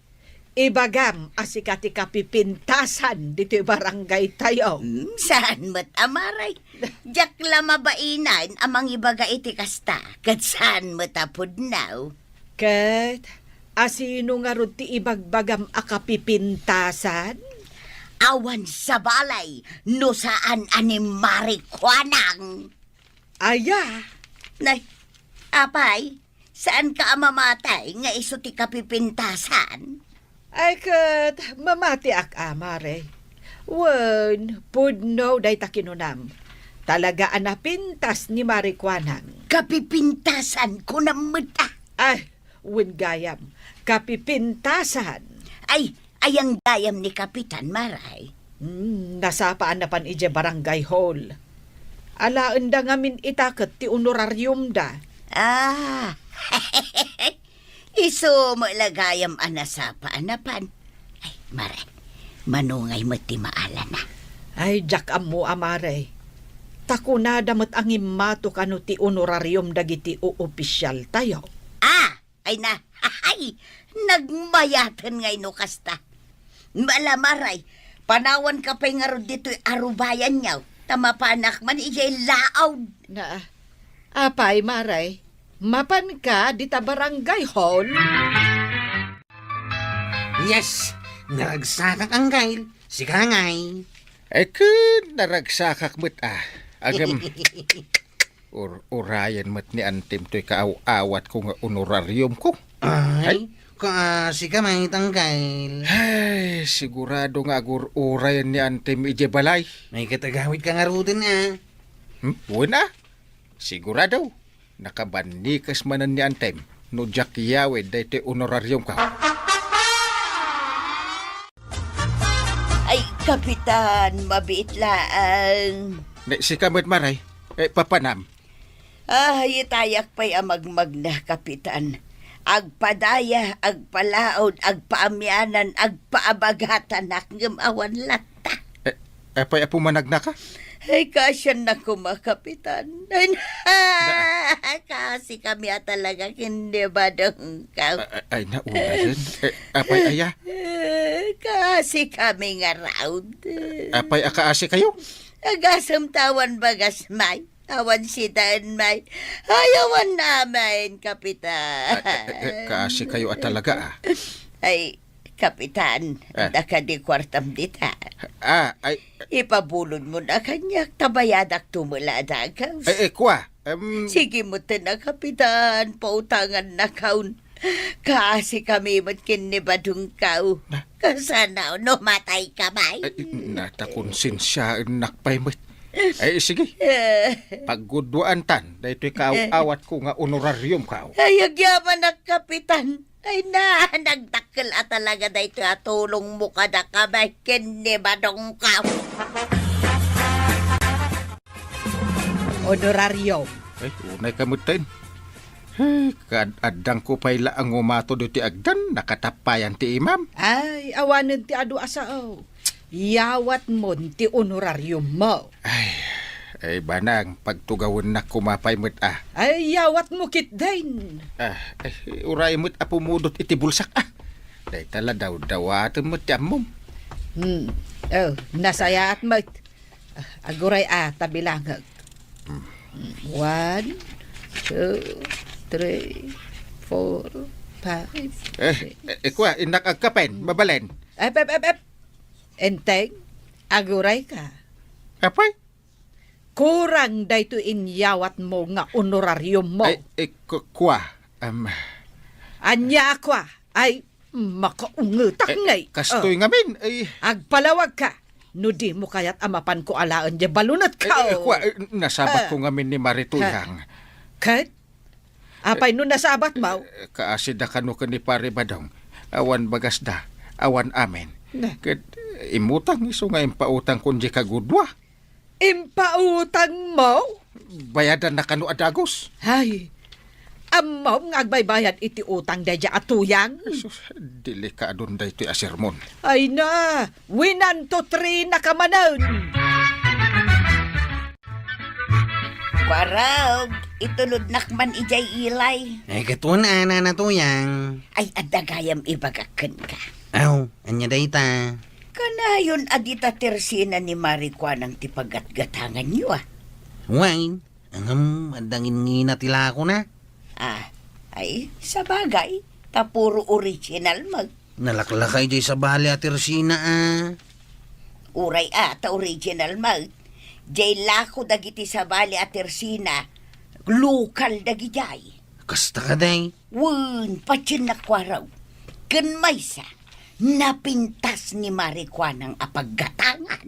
Ibagam a sika ti kapipintasan ditoy barangay tayo. Hmm, saan met a, Mare. Diak la mabain a mangibaga iti kasta, ket saan met a pudno. Ket asino ngarud ti ibagbagam a kapipintasan? Awan sabali no saan a ni Mari Kuanang. Aya? Nay, apay, saanka a mamati nga isu ti kapipintasan? Ay ket mamatiak a, Mare. Wen, pudno dayta kinunam. Talaga a napintas ni Mari Kuanang. Kapipintasan, kunam met a. Ay, wen gayam, kapipintasan. Ay, ayan gayam ni Kapitan, Mare. Hmm, nasapa a napan idiay barangay hall. Alaenda ngamin ita ket ti honorariumda. Ah, isu met la gayam a nasapa a napan. Ay, Mare, mano ngay met ti maalana? Ay, diak ammo a, Mare. Ta kunada met a ngimmato kano ti honorarium dagiti oopisialtayo. Ah! Ay na, ay, nagmayaten ngay no kasta. Ala, Mare, panawanka pay ngarud ditoy arubayanyo, ta mapanak man idiay laawd. Na, apay, Mare, mapanka dita barangay hall? Yes, naragsakak, Anggail. Sika ngay. Ay ket naragsakak met a. Agem, ur-urayen met ni Antim toy kaaw-awatko nga honorariumko. Ay, ay, kaasi ka met, Anggail. Ay, sigurado nga agur-urayen ni Antim idiay balay. Ay, ket agawidka ngaruden a. Hmm? Wen a. Sigurado. Nakabannikes manen ni Antim no diak yawid daytoy honorariumko. Ay, Kapitan, mabiit laeng. Ne, sika met, Mare. Eh, papanam? Ay, itayak pay a magmagna, Kapitan. Agpadaya, agpalaod, agpaamianan, agpaabagatanak, ngem awan latta. Eh, apay a pumanagnaka? Ay, kaasiannak koma, Kapitan. Ay, kaasikami a talaga ken ni Badongko. A-, a-, ay, naunayen. Eh, apay aya? Eh, kaasikami ngarud. Apay a kaasikayo? Agasem ta awan bagas, may. Awan sitaen, may. Ay, awan amin, Kapitan. Ay, ay, ay, kaasikayo a talaga, a. Ay, Kapitan, ah, adda kadi kuartam dita? Ah, ay. Ipabulodmon a kaniak, ta bayadakto met la a dagus. Ay, ay, kua, em. Sige met ten a, Kapitan, pautangannakon. Kaasikami met ken ni Badongko. Na? Kasano no matayka, may? Ay, na, ta konsensiaennak pay met. Ay, sige. Eh. Pagguduaantan daytoy kaaw-awatko nga honorariumko. Ay, agyamanak, Kapitan. Ay na, nagdakkel a talaga daytoy a tulongmo kadakami ken ni Badongko. Honorario. Ay, unayka metten. Ay, kad-, addangko pay la a ngumato ditoy agdan, nakatappayan ti imam. Ay, awanen ti adu a sao. Yawatmon ti honorariummo. Ay, ay, banang, pagtugawennak koma pay met a. Ay, yawatmo ketdin. Ah, ay, uray met a pumudot iti bulsak a. Dayta la dawdawatem met ti ammom. Hmm. Oh, nasayaat met. Ah, aguray a, ta bilangek. Hmm. One, two, three, four, five, eh, six. Eh, kua, innak agkapen, mabalen. Ep, ep, ep, ep. Enteng, agurayka. Apay? Kurang daytoy inyawatmo nga honorariummo. Ay, eh, ku-, kua, em. Ania a kua? Ay, makaungetak eh, ngay. Kastoy ngamin, ay. Agpalawagka. No dimo kayat a mapanko alaen diay balunetko. Eh, eh, kua, eh, nasabatko ngamin ni Mari Tuyang. Ket? Apay no nasabatmo? Eh, kaasida kano ken ni Pare Badong. Awan bagasda, awan amin. Na. Ket immutang isu nga impautangkon diay kagudua. Impautangmo? Bayadanna kano a dagus. Ay, ammom nga agbaybayad iti utang daydiay a Tuyang? Sus, delikadon daytoy a sermon. Ay na, winanto trinaka manen. Kuarog, itulodnak man idiay ilay. Ay, ket wen a, Nana Tuyang. Ay, adda gayam ibagak kenka. Aw, ania dayta? Kanayon a dita tersina ni Mari Kuanang ti paggatgatanganyo, a? Wen, ngem adda ngingina ti lakona. Ah, ay, sabagay, ta puro original met. Nalaklakay diay sabali a tersina, a. Uray a, ta original met. Diay lako dagiti sabali a tersina, lokal dagidiay. Kasta kadi? Wen, patiennak, Kuarog. Ken maysa, napintas ni Mari Kuanang a paggatangan.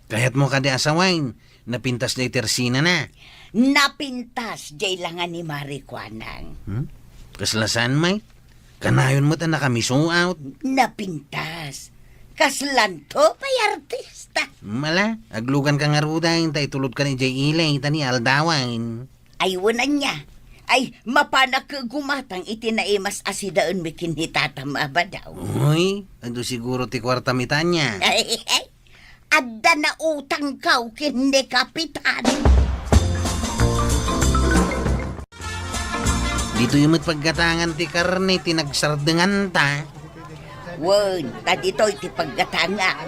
Kayatmo kadi a sawen, napintas diay tersinana? Napintas diay langa ni Mari Kuanang. Hmm? Kasla saan, may? Kanayon met a nakamisuot. Napintas. Kaslanto pay artista. Mala, agluganka ngaruden ta itulodkan idiay ilay ta ni aldawen. Ay, wen ania. Ay, mapanak gumatang iti naimas a sidaenmi ken ni tatam a badaw. Uy, adu siguro ti kuartam ita ania. Ay, ay, adda nautangko ken ni Kapitan. Ditoy met paggatangan ti karne ti nagsardenganta. Wen, ta ditoy ti paggatangak.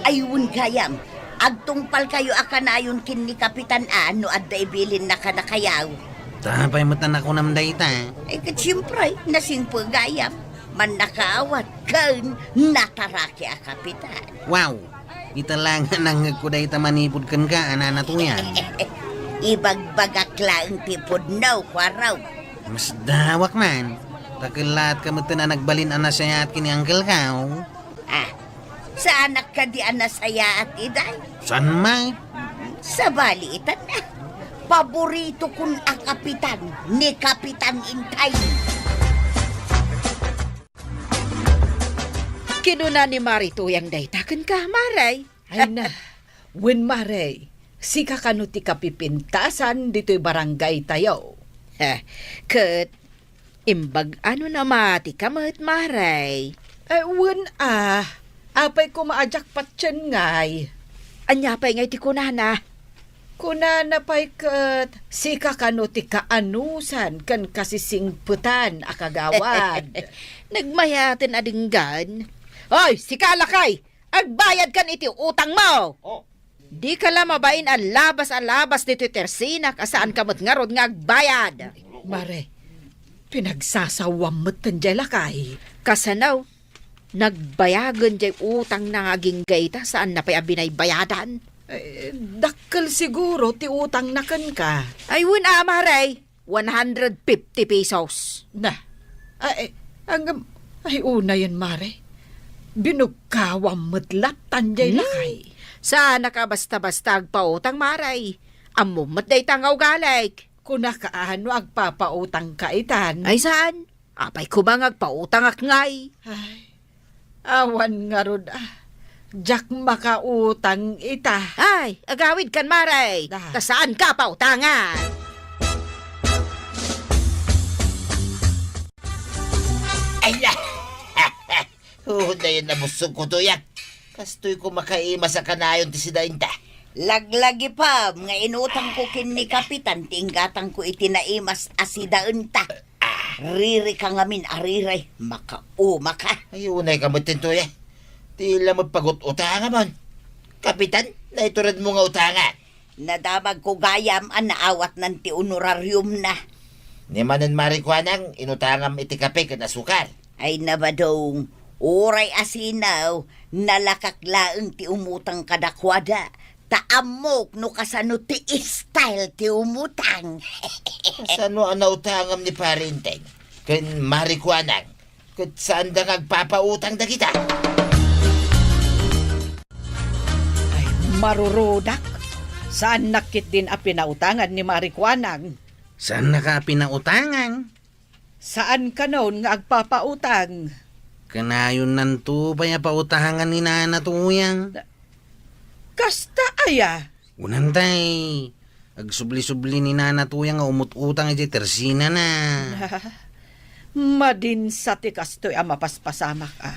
Ay, wen gayam, agtungpalkayo a kanayon ken ni Kapitan a no adda ibilinna kadakayo. Ta apay met a nakunam dayta? Ay, ket siempre, nasingpet gayam. Mannakaawat ken nataraki a kapitan. Wow! Ita la nga nangngegko dayta manipud kenka, a Nana Tuyang. Ibagbagak laeng ti pudno, Kuarog. Masdawak man. Ta kellaat ka metten a nagbalin a nasayaat ken ni Uncle-ko. Ah, saanak kadi a nasayaat, iday? Saan man? Sabali itan, a. Paboritokon a kapitan ni Kapitan Intay. Kinuna ni Mari Tuyang dayta kenka, Mare. Ay na, wen, Mare, sika kano ti kapipintasan ditoy barangaytayo? Heh, ket imbag-anonna matika met, Mare? Eh, wen a, apay koma a diak patien ngay? Ania pay ngay ti kunana? Kunana pay ket, sika kano ti kaanusan ken kasisingpetan a kagawad? Nagmayaten a denggan. Oy, sika lakay! Agbayadkan iti utangmo! Oh. Dika la mabain a labas a labas ditoy tersinak a saanka met ngarud nga agbayad. Mare, pinagsasawam metten diay lakay. Kasano? Nagbayagen diay utangna nga agingga ita, saanna pay a binaybayadan. Eh, dakkel siguro ti utangna kenka. Ay, wen a, Mare. One hundred fifty pesos. Na. Ay, ay, ang, ay, unayen, Mare. Binugkawam met lattan diay Hmm? lakay. Saanka basta-basta agpautang, Mare. Ammom met dayta nga ugalik. Kunaka a no agpapautangka itan. Ay, saan? Apay koma nga agpautangak ngay? Ay, awan ngarud, a. Diak makautang ita. Ay, agawidkan, Mare. Da. Ta saanka pautangan. Ay, la! Oh, dayon nabussogko, Tuyang. Kastoy ko makaimas a kanayon ti sidaenta. Laglagipem nga inutangko ken ni Kapitan ti inggatangko iti naimas a sidaenta. Ririka ngamin a riray, makaumaka. Ay, unayka metten, Tuyang. Ti la met pagut-utangamon. Kapitan, naituredmo nga utangan. Nadamagko gayam a naawatnan ti honorariumna. Ni manen, Mari Kuanang, inutangam iti kape ken asukar. Ay, nabadong, uray a sino, nalakak laeng ti umutang kadakuada, ta ammok no kasano ti style ti umutang. Kasano a nautangam ni Pare Inteng ken Mari Kuanang ket saanda nga agpapautang dagita? Ay, marurudak. Saannak ketdin a pinautangan ni Mari Kuanang. Saannaka a pinautangan? Saan kanon nga agpapautang. Kanayonnanto pay a pautangan ni Nana Tuyang. Kasta aya? Kunak tay, agsubli-subli ni Nana Tuyang nga umut-utang idiay tersinana. Madinsa ti kastoy a mapaspasamak a.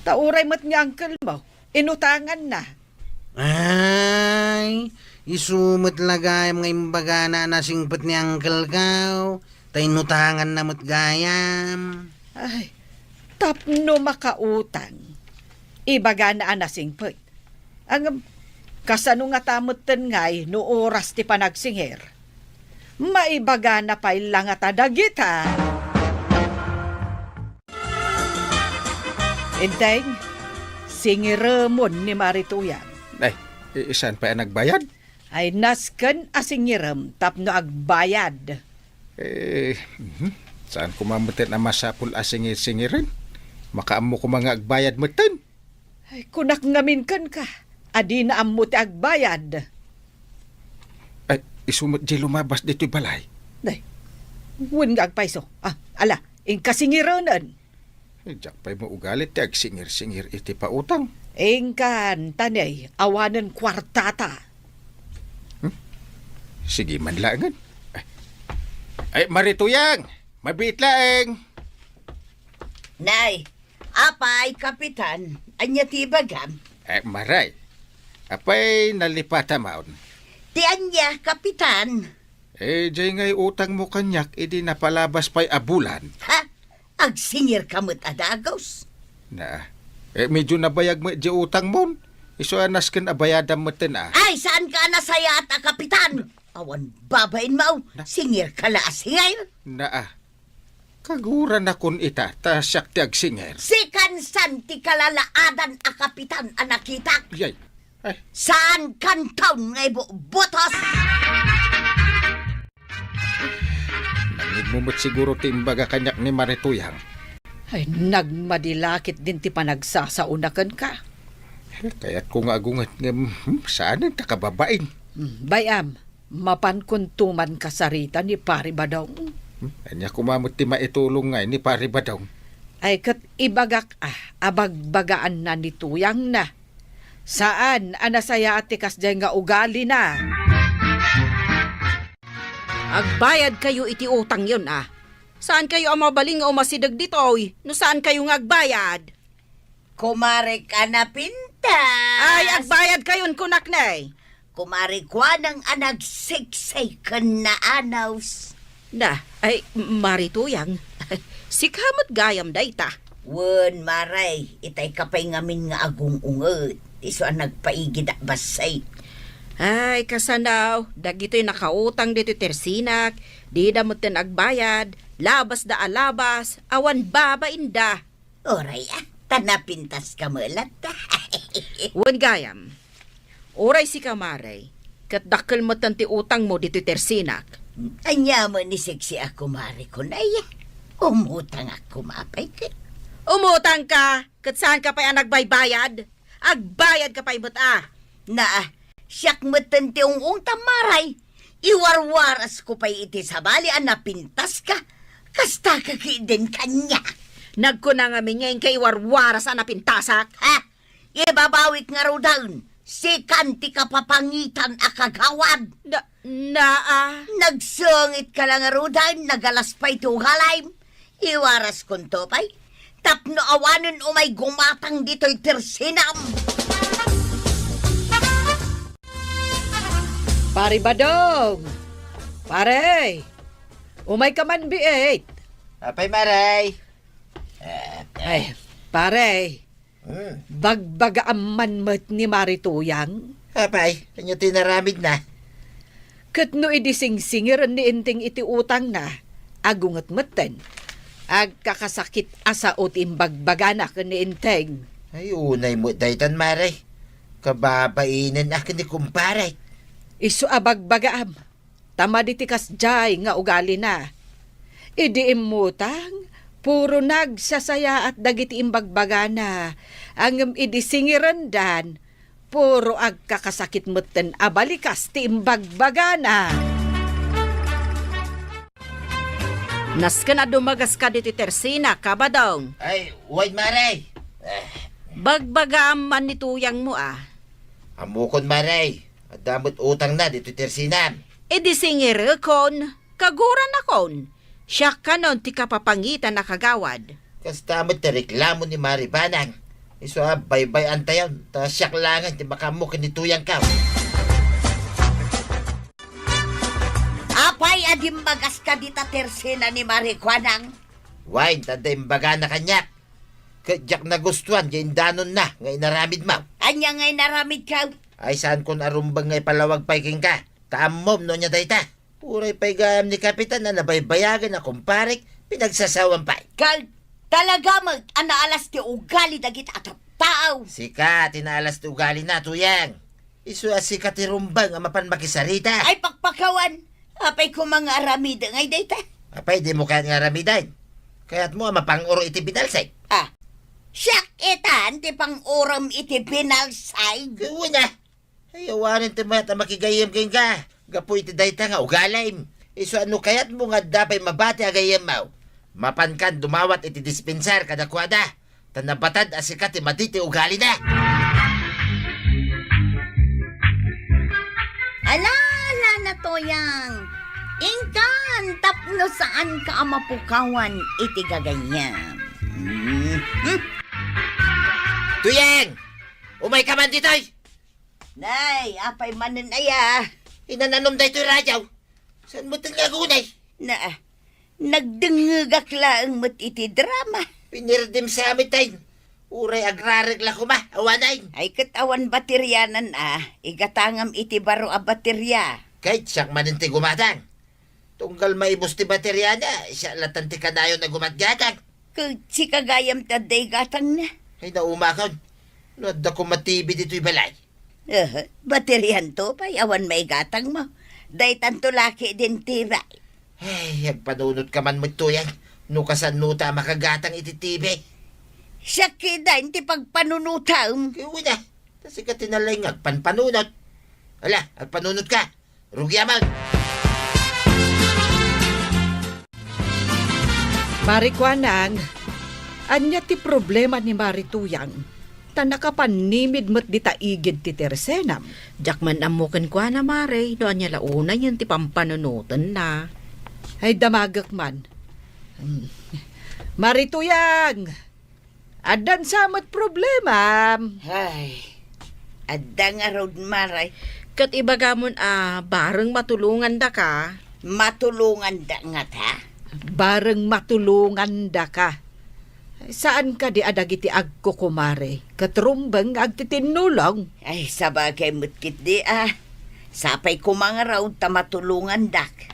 Ta uray met ni uncle mo, inutanganna. Ay, isu met la gayam nga imbagana a nasingpet ni uncle ko, ta inutanganna met gayam. Ay, tapno makautang, ibagana a nasingpet. Ngem, kasano ngata metten ngay no oras ti panagsingir? Maibagana pay la ngata dagita. Enteng, singiremon ni Mari Tuyang. Ay, i-, saan pay a nagbayad? Ay, nasken a singirem tapno agbayad. Eh, mhm. Saan koma metten a masapul a singir-singiren? Makaammo koma nga agbayad metten. Ay, kunak ngamin kenka, a dina ammo ti agbayad. Ay, isu met diay lumabas ditoy balay. Ay, wen nga agpayso. Ah, ala, inka singirenen. Ay, diak pay maugali ti agsingir-singir iti pautang. Inkan, ta ne, awanen kuartata. Hmm? Sige man laengen. Ay, ay, Mari Tuyang! Mabiit laeng! Nay, apay, Kapitan, ania ti ibagam? Eh, Maray, apay nalipatamon? Ti ania, Kapitan? Eh, diay ngay utangmo kaniak idi napalabas pay a bulan. Ha? Agsingirka met a dagus? Na, eh, medyo nabayag met diay utangmon. Isu a nasken a bayadam metten a. Ay, saanka a nasayaat a kapitan? Awan babainmo, na? Singirka la a singir. Na, ah. Kaguranakon ita, ta siak ti agsingir. Sikansan ti kalalaadan a kapitan a nakitak. Yay. Ay. Saankanton nga ibubutos? Nangngegmo met siguro ti imbaga kaniak ni Mari Tuyang. Ay, nagmadi la ketdin ti panagsasaona kenka. Eh, kayatko nga agunget ngem, hmm, saanen ta kababain. Hmm, bay-am, mapankonto man kasarita ni Pari Badong. Hmm, ania koma met ti maitulong ngay ni Pari Badong? Ay, ket ibagak, ah, a bagbagaanna ni Tuyangna. Saan a nasayaat ti kasdiay nga ugalina. Agbayadkayo iti utangyon, a. Saankayo a mabalin nga umasideg ditoy no saankayo nga agbayad. Kumarek a napintas. Ay, agbayadkayon kunak ne. Kumarek kuanang a nagsiksik ken naanaws. Na, ay, Mari Tuyang, sika met gayam dayta. Wen, Maray, itay ka pay ngamin nga agung-unget, isu a nagpaigid a bassit. Ay, kasano, dagitoy nakautang ditoy tersinak, dida metten agbayad, labasda a labas, awan babainda. Uray, a, ta napintaska met latta. Wen gayam. Uray sika, Mare, ket dakkel metten ti utangmo ditoy tersinak. Ania met ni siksi a kumare ko, nay? Umutangak koma pay ket. Umutangka, ket saanka pay a nagbaybayad? Agbayadka pay met a. Naa, siak metten ti ung-ungtam, Maray. Iwarwarasko pay iti sabali a napintaska. Kasta ka ketdin kaniak. Nagkuna ngamin nga inka iwarwaras a napintasak. Ha? Ibabawik ngaruden, sikan ti kapapangitan a kagawad. Na, naa. Nagsengitka la ngaruden, nagalas pay ti ugalim. Iwaraskonto pay, tapno awanen umay gumatang ditoy tersinam. Pare Badong! Pare! Umayka man biit! Apay, Maray? Eh, ay, pare, hmm, bagbagaam man met ni Mari Tuyang. Apay, ania ti inaramidna? Ket no idi singsingiren ni Enteng iti utangna, agunget metten. Agkakasakit a sao ti imbagbagana ken ni Enteng. Ay, unay met daytan, Mare. Kababainen a ken ni kumpare. Isu a bagbagaam. Ta madi ti kasdiay nga ugalina. Idi immutang, puro nagsasayaat dagiti imbagbagana, ngem idi singirendan, puro agkakasakit metten a balikas ti imbagbagana. Nasken a dumagas ka ditoy Tersina, Kabadong. Ay, wen, Mare. Eh. Bagbagaam man ni tuyangmo, a. Ammokon, Mare. Adda met utangna ditoy Tersina. Idi singirekon, kaguranakon. Siak kanon ti kapapangitan a kagawad. Kasta met ti reklamo ni Mare Banang. Isu a baybay-antayon, ta siak laengen ti makaammo ken ni tuyangko. Apay a dimmagas ka dita Tersina ni Mare Kuanang? Wen, ta adda imbagana kaniak. Ket diak nagustuan ti indanonna nga inaramidmo. Ania nga inaramidko? Ay, saankon a rumbeng nga ipalawag pay kenka. Ta ammom no ania dayta. Uray pay gayam ni Kapitan a nabaybayagen a kumparek, pinagsasawan pay. Ket talaga met a naalas ti ugali dagiti a tattao. Sika ti naalas ti ugalina, tuyang. Isu a sika ti rumbeng a mapan makisarita. Ay, pakpakawan! Apay koma nga aramidek ngay dayta? Apay, dimo kayat nga aramiden? Kayatmo a mapang-uro iti binalsig? Ah, siak itan ti pang-urom iti binalsig? Wen a. Ay, awanen ti mayat a makigayyem kenka gapu iti dayta nga ugalim. Isu a no kayatmo nga adda pay mabati a gayyemmo, mapankan dumawat iti dispensar kadakuada, ta nabatad a sika ti madi ti ugalina. Ala, ala na, tuyang. Inkan tapno saanka a mapukawan iti gagayyem. Hmm. Hmm. Tuyang! Umayka man ditoy! Nay, apay manen aya? Inananum daytoy radyo. Saan mo ti nga agunay? Na, nagdengngegak laeng met iti drama. Pinirdem sa amin tayo. Uray agrareg la koma, awanay. Ay, ket awan baterianan a, igatangam iti baro a bateria. Kay siak manen ti gumatang. Tunggal maibus ti bateriana, siya latan ti kanayon a gumatgatang. Ket sika gayam ti adda igatangna. Ay, naumakon. No adda koma T V ditoy balay. Eh, baterianto pay awan maigatangmo. Daytanto laki din T V. Ay, agpanunotka man met, tuyang. No kasano ta makagatang iti T V? Siak kitaen ti pagpanunotam. Kaya wala. Ta sika ti nalaing nga agpanpanunot. Ala, agpanunotka. Rugiaman! Mari Kuanang, ania ti problema ni Mari Tuyang? Ta nakapannimid met dita igid ti tersenam. Diak man ammo kenkuana, Mare, no ania la unayen ti pampanunotenna. Ay, damagek man. Hmm. Mari Tuyang! Addan sa met problemam. Ay, adda ngarud, Mare. Ket ibagamon a bareng matulongandaka. Matulongandak ngata? Bareng matulongandaka. Saan kadi a dagiti agkukumare ket rumbeng nga agtitinnulong? Ay, sabagay met ketdi a. Sapay koma ngarud ta matulongandak.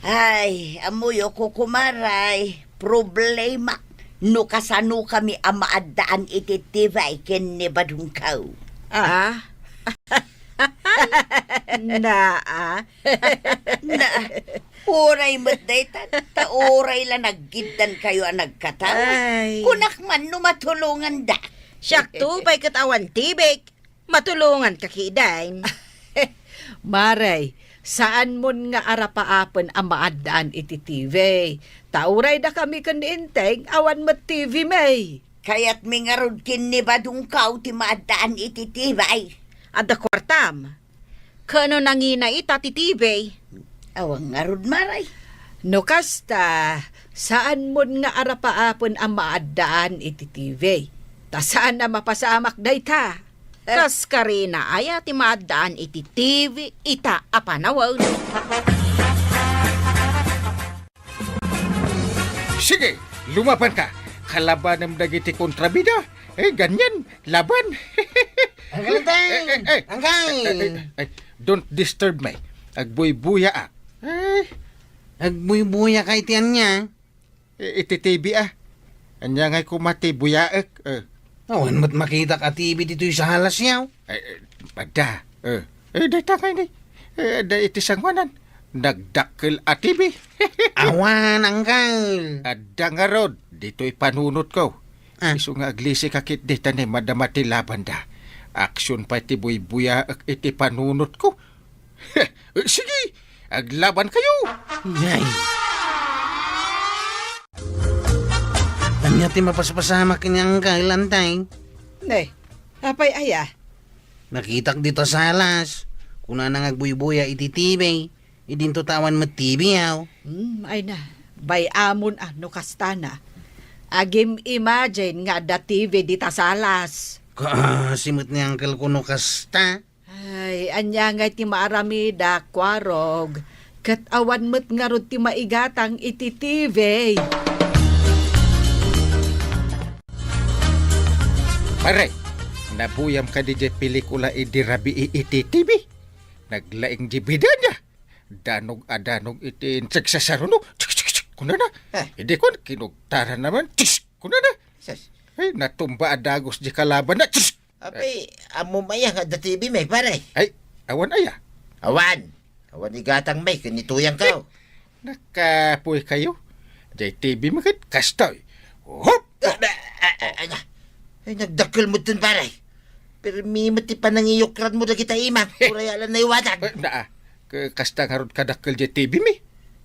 Ay, ammoyo, kukumaray. Problema no kasanokami a maaddaan iti T V ken ni Badongko. Ah? Naa. Na, uray met dayta, ta uray la naggiddankayo a nagkataw. Ay. Kunak man no matulonganda. Siakto pay ket awan T V. Matulonganka kiden. Mare, saanmon nga arapaapen a maaddaan iti T V. Ta uray dakami ken ni Enteng, awan met T V mi. Kayatmi ngarud ken ni Badongko ti maaddaan iti T V. Adda kuartam. Ken no nangina ita ti T V? Awan ngarud, Mare. No kasta, saanmon nga arapaapen a maaddaan iti T V. Ta saan a mapasamak dayta. Kas karina aya ti maaddaan iti T V ita a panawen? Sige, lumabanka. Kalabanem dagiti kontrabida. Eh, ganyan. Laban. Uncle Enteng! Eh, eh, eh. Uncle! Eh, eh, eh, don't disturb me. Agbuybuyaak. Eh. Agbuybuyaka iti ania? Eh, iti T V, ah. Ania ngay koma ti buyaek? Eh. Awan met makitak a T V ditoy sala, siaw. Eh, eh, adda. Eh, eh, dayta kayni. Eh, adda iti sangoanan. Nagdakkel a T V. Awan, Uncle. Adda ngarud, ditoy panunotko. Ah. Isu nga aglisika ketdi ta ne madama ti labanda. Aksyon pay ti buybuyaek iti panunotko. Eh, sige, aglabankayo. Ay. Ania ti mapaspasamak ken ni Uncle, Anteng? Ne, apay aya? Nakitak dita salas. Kunana nga agbuybuya iti T V. Idinto ta awan met T V, aw. Hmm, ay na. Bay-amon a no kastana. Agim-imagine nga adda T V dita salas. Kaasi met ni Uncle ko no kasta. Ay, ania ngay ti maaramida, Kuarog? Ket awan met ngarud ti maigatang iti T V. Pare, nabuyam kadi diay pelikula idi rabii iti T V? Naglaing diay bidana. Danog a danog iti insagsasaruno. Tsk, tsk, tsk, kunana. Eh. Idi kuan, kinugtaran naman. Tsk, kunana. Sus. Ay, natumba a dagus diay kalabanna. Tsk. Apay, ammom aya nga adda T V may, pare? Ay, awan aya. Awan. Awan igatang may, ken ni Tuyang kaw. Nakapuy kayo. Diay T V mi ket kastoy. Hop! Ah, ah, ah, ah, ah. Ay, nagdakkel mo dun, pare. Permi met ti panangiyukran mo dagita imam. Uray ala naiwanan. Eh, naa. Ka-, kasta ngarud kadakkel diay T V mi.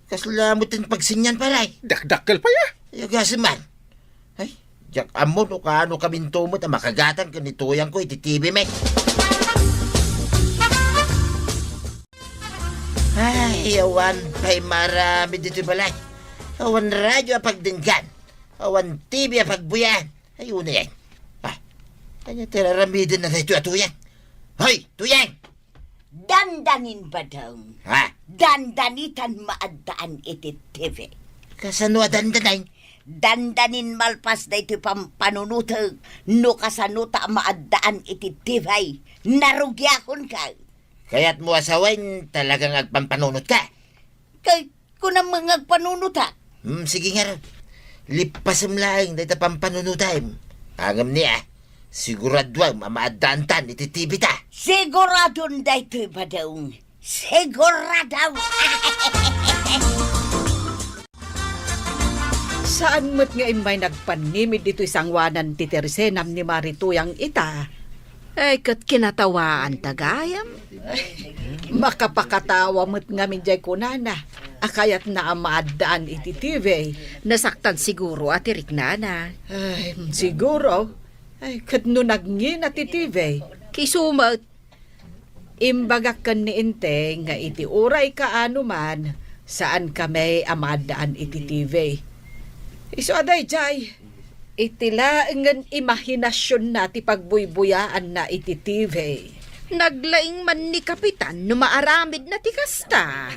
Kasla mo tin pagsinyan, pare. Dakdakkel pa ya. Ay, agasem man. Ay, diak ammo no kaano kaminto met a makagatang ken ni Tuyang ko iti T V mi. Ay, awan pay maaramid ditoy balay. Awan radyo a pagdenggan. Awan T V a pagbuyan. Ay, unay. Ah, ania ti ar-aramiden na daytoy a Tuyang? Hoy, Tuyang! Dandanin, Badong. Ha? Dandanitan maaddaan iti T V. Kasano a dandanin? Dandanin malpas daytoy pampanunotek no kasano ta maaddaan iti T V. Narugiakon ka. Kayatmo a sawen talaga nga agpampanunotka? Kay kunam nga agpanunotak. Hmm, sige ngarud. Lippasem laeng dayta pampanunotam. Ngem ni a, siguraduam a maaddaantan iti T V ta. Siguradon daytoy, Badong. Sigurado! Saan met nga immay nagpannimid ditoy sangoanan ti tersenam ni Mari Tuyang ita. Ay, ket kinatawaan ta gayam. Makapakatawa met ngamin diay kunana a kayatna a maaddaan iti T V. Nasaktan siguro a ti riknana. Ay, siguro. Ay, ket no nagngina ti T V. Kisu met. Imbagak ken ni Enteng nga iti uray kaano man, saan kami a maaddaan iti T V. Isu a daydiay, iti laengen imahinasionna ti pagbuybuyaanna iti T V. Naglaing man ni Kapitan no maaramidna ti kasta.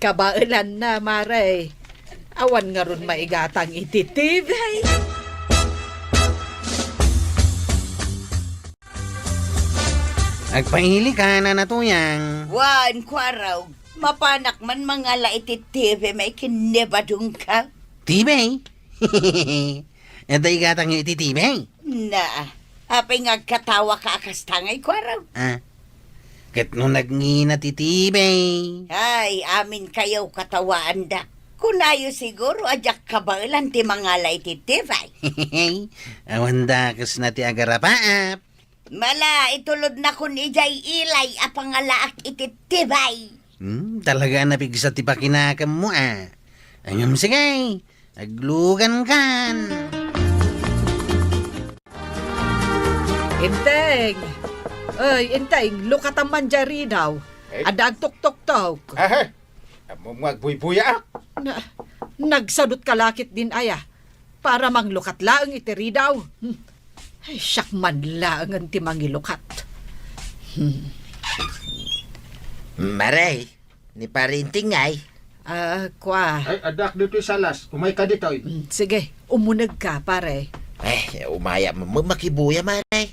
Kabaelanna, Mare. Awan ngarud maigatang iti T V. Agpaili ka, Nana Tuyang. Wen, Kuarog, mapanak man mangala iti T V may ken ni Badong ka? T V? Adda igatangyo iti T V? Na, apay nga agkatawa ka a kasta ngay, Kuarog? Ah, ket no nagngina ti T V? Ay, amin kayo katawaandak. Kunayo siguro a diak kabaelan ti mangala iti T V. Awan dakesna ti agarapaap. Mala, itulodnakon idiay ilay a pangalaak iti T V. Hmm, talaga a napigsa ti pakinakemmo, a. Ngem sige, aglugankan. Enteng! Ay, Enteng, lukatam man diay ridaw. Eh? Adda agtuktoktok. Aha! Ammom nga agbuybuyaak. Na, nagsadut ka lakit din aya. Para manglukat laeng iti ridaw. Hmm. Ay, siak man laengen ti mangilukat. Hmm. Mare, ni Pare Enteng ngay. Ah, kua. Ay, addaak ditoy salas. Umayka ditoy. Hmm, sige, umuneg ka, pare. Eh, umaya, ma-, ma-, makibuya, Mare.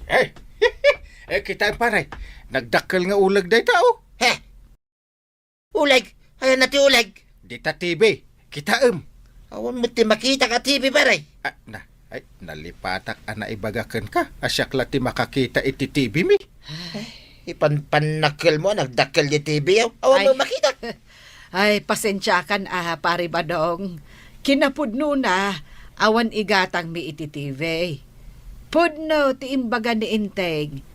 Eh, eh, kita, pare. Nagdakkel nga uleg dayta, oh. He, Uleg? Ayanna ti uleg? Dita T V. Kitaem. Awan met ti makitak a T V, pare. Ah, na, ay, nalipatak a naibaga kenka a siak la ti makakita iti T V mi. Ay, ipanpannakkelmo a nagdakkel diay T V, aw. Awan met makita. Ay, pasensiakan a, Pare Badong. Kinapudnona, awan igatangmi iti T V. Pudno ti imbaga ni Enteng.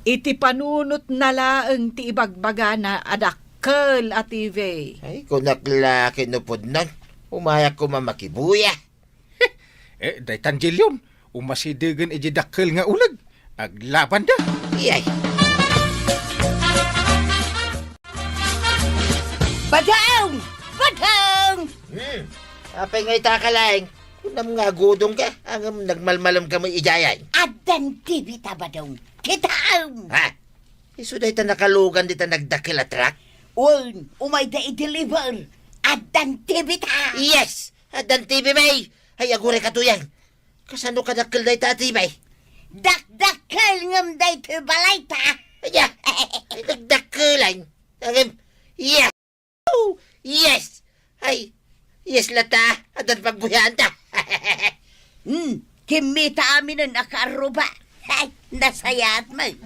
Iti panunotna laeng ti ibagbagana a dak-, kel a T V. Ay, kunak la ket no pudnon, umayak koma makibuya. Eh, daytan Jillion, umasidegen iti dakkel nga uleg. Aglabanda. Iyay. Badong! Badong! Hmm. Apay nga ita, Kaleng? Kunam nga agudong ka, ngem nagmalmalem ka met idiay. Addan T V ta, Badong. Kitaem! Ha? Isu dayta nakalugan dita nagdakkel a truck? Wen, umayda i-deliver. Addan T V ta! Yes! Addan T V, May! Ay, aguray ka, Tuyang. Kasano kadakkel dayta a T V? Dakdakkel ngem daytoy balayta. Aya, ay, nagdakkelan. Ngem, yes. Oh, yes. Ay, yes latta. Addan pagguyaanta. Hmm, kimmita aminen a kaarruba. Ay, nasayaat met.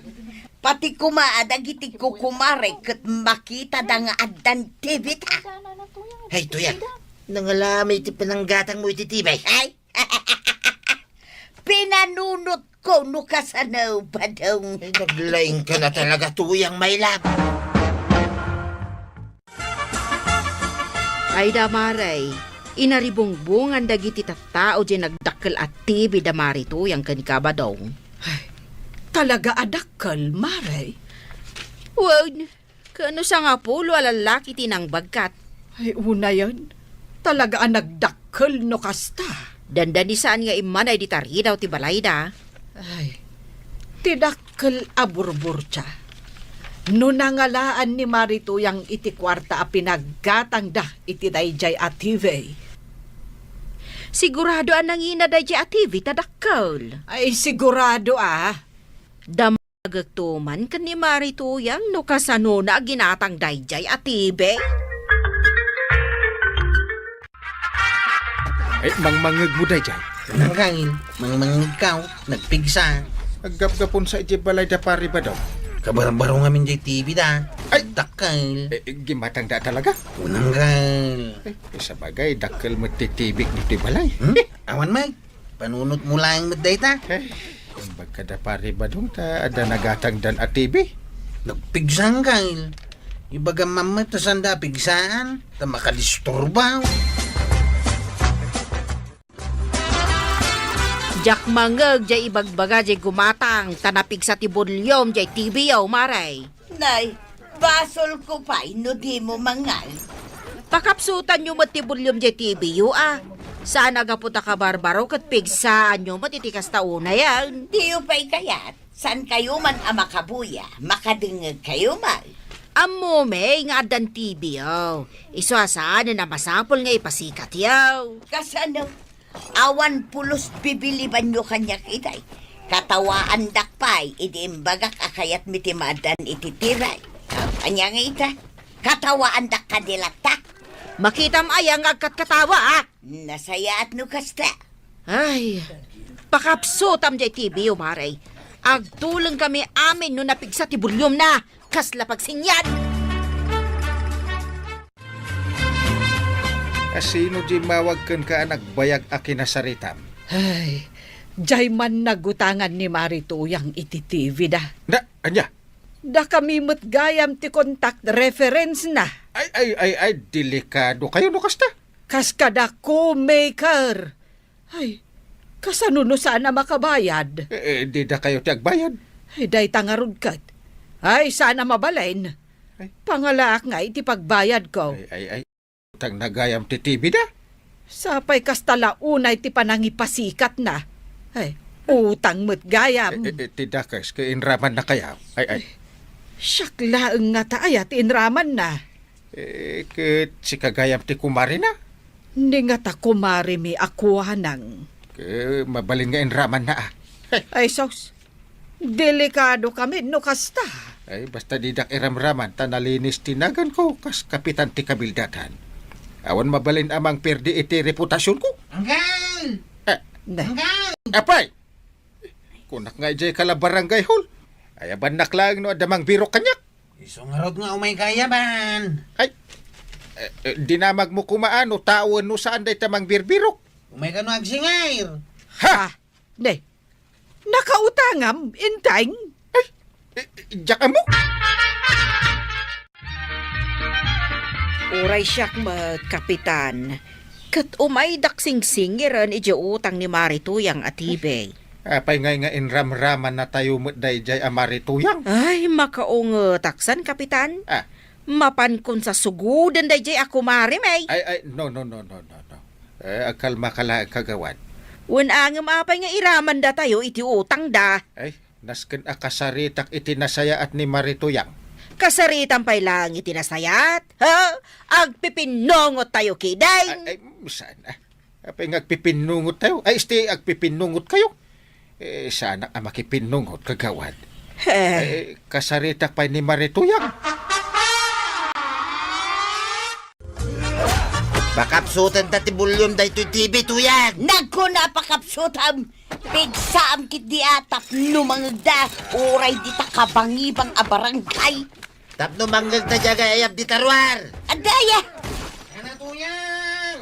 Pati koma a dagiti kukumare ket makitada nga addan T V ta. Ay, Tuyang, nangalam iti pananggatangmo iti T V. Ay, pinanunotko no kasano, Badong. Ay, naglaingka na talaga, Tuyang, my love. Ay da, Mare, inaribungbongan dagiti tattao diay nagdakkel a T V da Mare Tuyang ken ni Kabadong. Ay, talaga a dakkel, Mare? Wen, ken no sangapulo a lallaki ti nangbagkat. Ay, unayen, talaga a nagdakkel no kasta. Dandani saan nga immanay dita ridaw ti balayda. Ay, ti dakkel a burburtia. No nangalaan ni Mare Tuyang iti kuarta a pinaggatangda iti daydiay a T V. Sigurado a nangina daydiay a T V ta dakkel. Ay, sigurado a. Damagekto man ken ni Mare Tuyang no kasanona a ginatang daydiay a T V. Ay, mangmangngegmo daydiay. Nangkangin, mangmangngegkaw, nagpigsa. Aggapgapon sa idiay balay da Pari Badong. Kabarbaro ngamin diay T V da. Ay! Dakkel. Eh, gimatang da talaga? Unanggal. Eh, sabagay, dakkel met ti T V ditoy balay. Hmm? Awan, Mike. Panunotmo laeng met dayta. Eh, imbag kada Pari Badong ta adda nagatangdan a T V. Nagpigsa, Kyle. Ibagam man met ta sanda pigsaan, ta makadisturba. Diak mangngeg diay ibagbaga diay gumatang ta napigsa ti volume diay T V yo, Mare. Nay, basolko pay no dimo mangngeg. Pakapsutanyo met ti volume diay T V yo, a. Saan a gapu ta kabarbaro ket pigsaanyo met iti kasta unayen. Diyo pay kayat, saankayo man a makabuya, makadengngegkayo man. Ammom nga addan T V yo. Isu a saanen a masapul nga ipasikatyo. Kasano? Awan pulos bibilibanyo kaniak itay. Katawaandak pay idi imbagak a kayatmi ti maaddan iti T V. Ania nga ita? Katawaandak kadi latta? Makitam aya nga agkatkatawa, a? Nasayaat no kasta. Ay, pakapsutam diay T V yo, Mare. Agtulengkami amin no napigsa ti volume na. Kasla pagsinyan! A sino diay mawag kenka a nagbayag a kinasaritam? Ay, diay man nagutangan ni Mare Tuyang iti T V da. Na, ania? Dakami met gayam ti contact reference na. Ay, ay, ay, ay, delikado kayo no kasta. Kas kada co-maker. Ay, kasano no saan a makabayad? Eh, eh, di dakayo ti agbayad. Ay, dayta ngarud ket. Ay, saan a mabalin. Ay. Pangalaak nga iti pagbayadko. Ay, ay, ay. Utang na gayam ti T V da. Sapay kasta la unay ti panangipasikatna. Ay, utang met gayam. Eh, eh, eh, ti dakes, ket inramanna kayat. Ay, ay. Siak laeng ngata aya ti inramanna. Eh, ket sika gayam ti kumarina? Ni ngata kumarimi a kuanang. Ket mabalin nga inramanna, a. Ay, sus. Delikado kami no kasta. Ay, basta didak iramraman ta nalinis ti naganko kas kapitan ti kabildatan. Awan mabalin a mangperdi iti reputasionko. Anggal! Eh. Ne. Anggal! Apay! Kunak nga idiay kala barangay hall. Ayabannak laeng no adda mangbirok kaniak. Isu ngarud nga umay ka ayaban. Ay, eh, eh, dinamagmo koma no tao wenno saan dayta mangbirbirok. Umay ka no agsingair. Ha! Ah, ne, nakautangam, Enteng? Ay, eh, eh, diak ammo. Uray siak met, Kapitan. Ket umaydak singsingiren idiay utang ni Mari Tuyang a tibey. Apay ngay nga inramramanna tayo met daydiay a Mari Tuyang? Ay, makaungetak san, Kapitan. Ah. Mapankon sasugoden daydiay a kumarim, ay. Ay, ay, no, no, no, no, no, no. Eh, agkalmaka laeng, kagawad. Wen angem apay nga iramanda tayo iti utangda. Ay, nasken a kasaritak iti nasayaat ni Mari Tuyang. Kasaritam pay laeng iti nasayaat? Ha? Agpipinnungot tayo kiden? Ay, ay, saan, ah. Apay nga agpipinnungot tayo? Ay, isti agpipinnungot kayo? Eh, saanak a makipinnungot, kagawad. Eh. Eh, kasaritak pay ni Mari Tuyang. Pakapsutenta ti volume daytoy T V, Tuyang! Nagkuna pakapsutam! Pigsaam ketdi a tapno mangegda, uray dita kabangibang a barangay. Tapno mangegda diay agayayab dita ruar. Adda aya? Ana, Tuyang!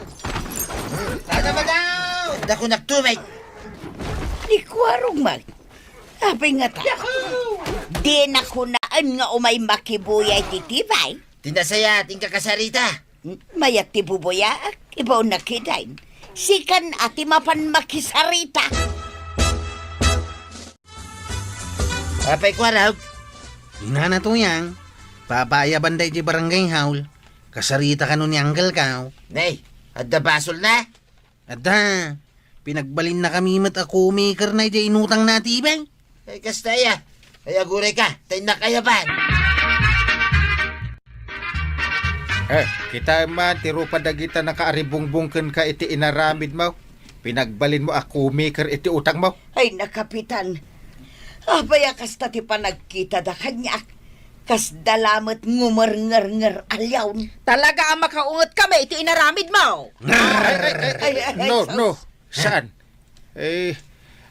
Ada ba daw? Adda kunak tumay. Ni Kuarog man. Apay ngata? Yahoo! Dina kunaen nga umay makibuya iti tibay? Ti nasayaat, inka kasarita. Mayat ti bubuyaak, ibaonna kiden. Sikan a ti mapan makisarita. Apay, Kuarog? Inana, Tuyang, papaayabanda iti barangay hall. Kasarita kano ni Uncle Kao. Nay, adda basolna? Adda, pinagbalinnakami met a co-makerna idiay inutangna a tibay. Ay, kasta aya. Ay, aguray ka, ta innak ayaban. Eh, kitaem man ti rupa dagita nakaaribungbong kenka iti inaramidmo. Pinagbalinmo a co-maker iti utangmo. Ay, na, Kapitan. Apay a kasta ti panagkitada kaniak? Kasda lamet ngumerngernger a leon. Talaga a makaungetkami iti inaramidmo. Ay, ay, ay, ay, ay, no, sus. No. Saan? Eh,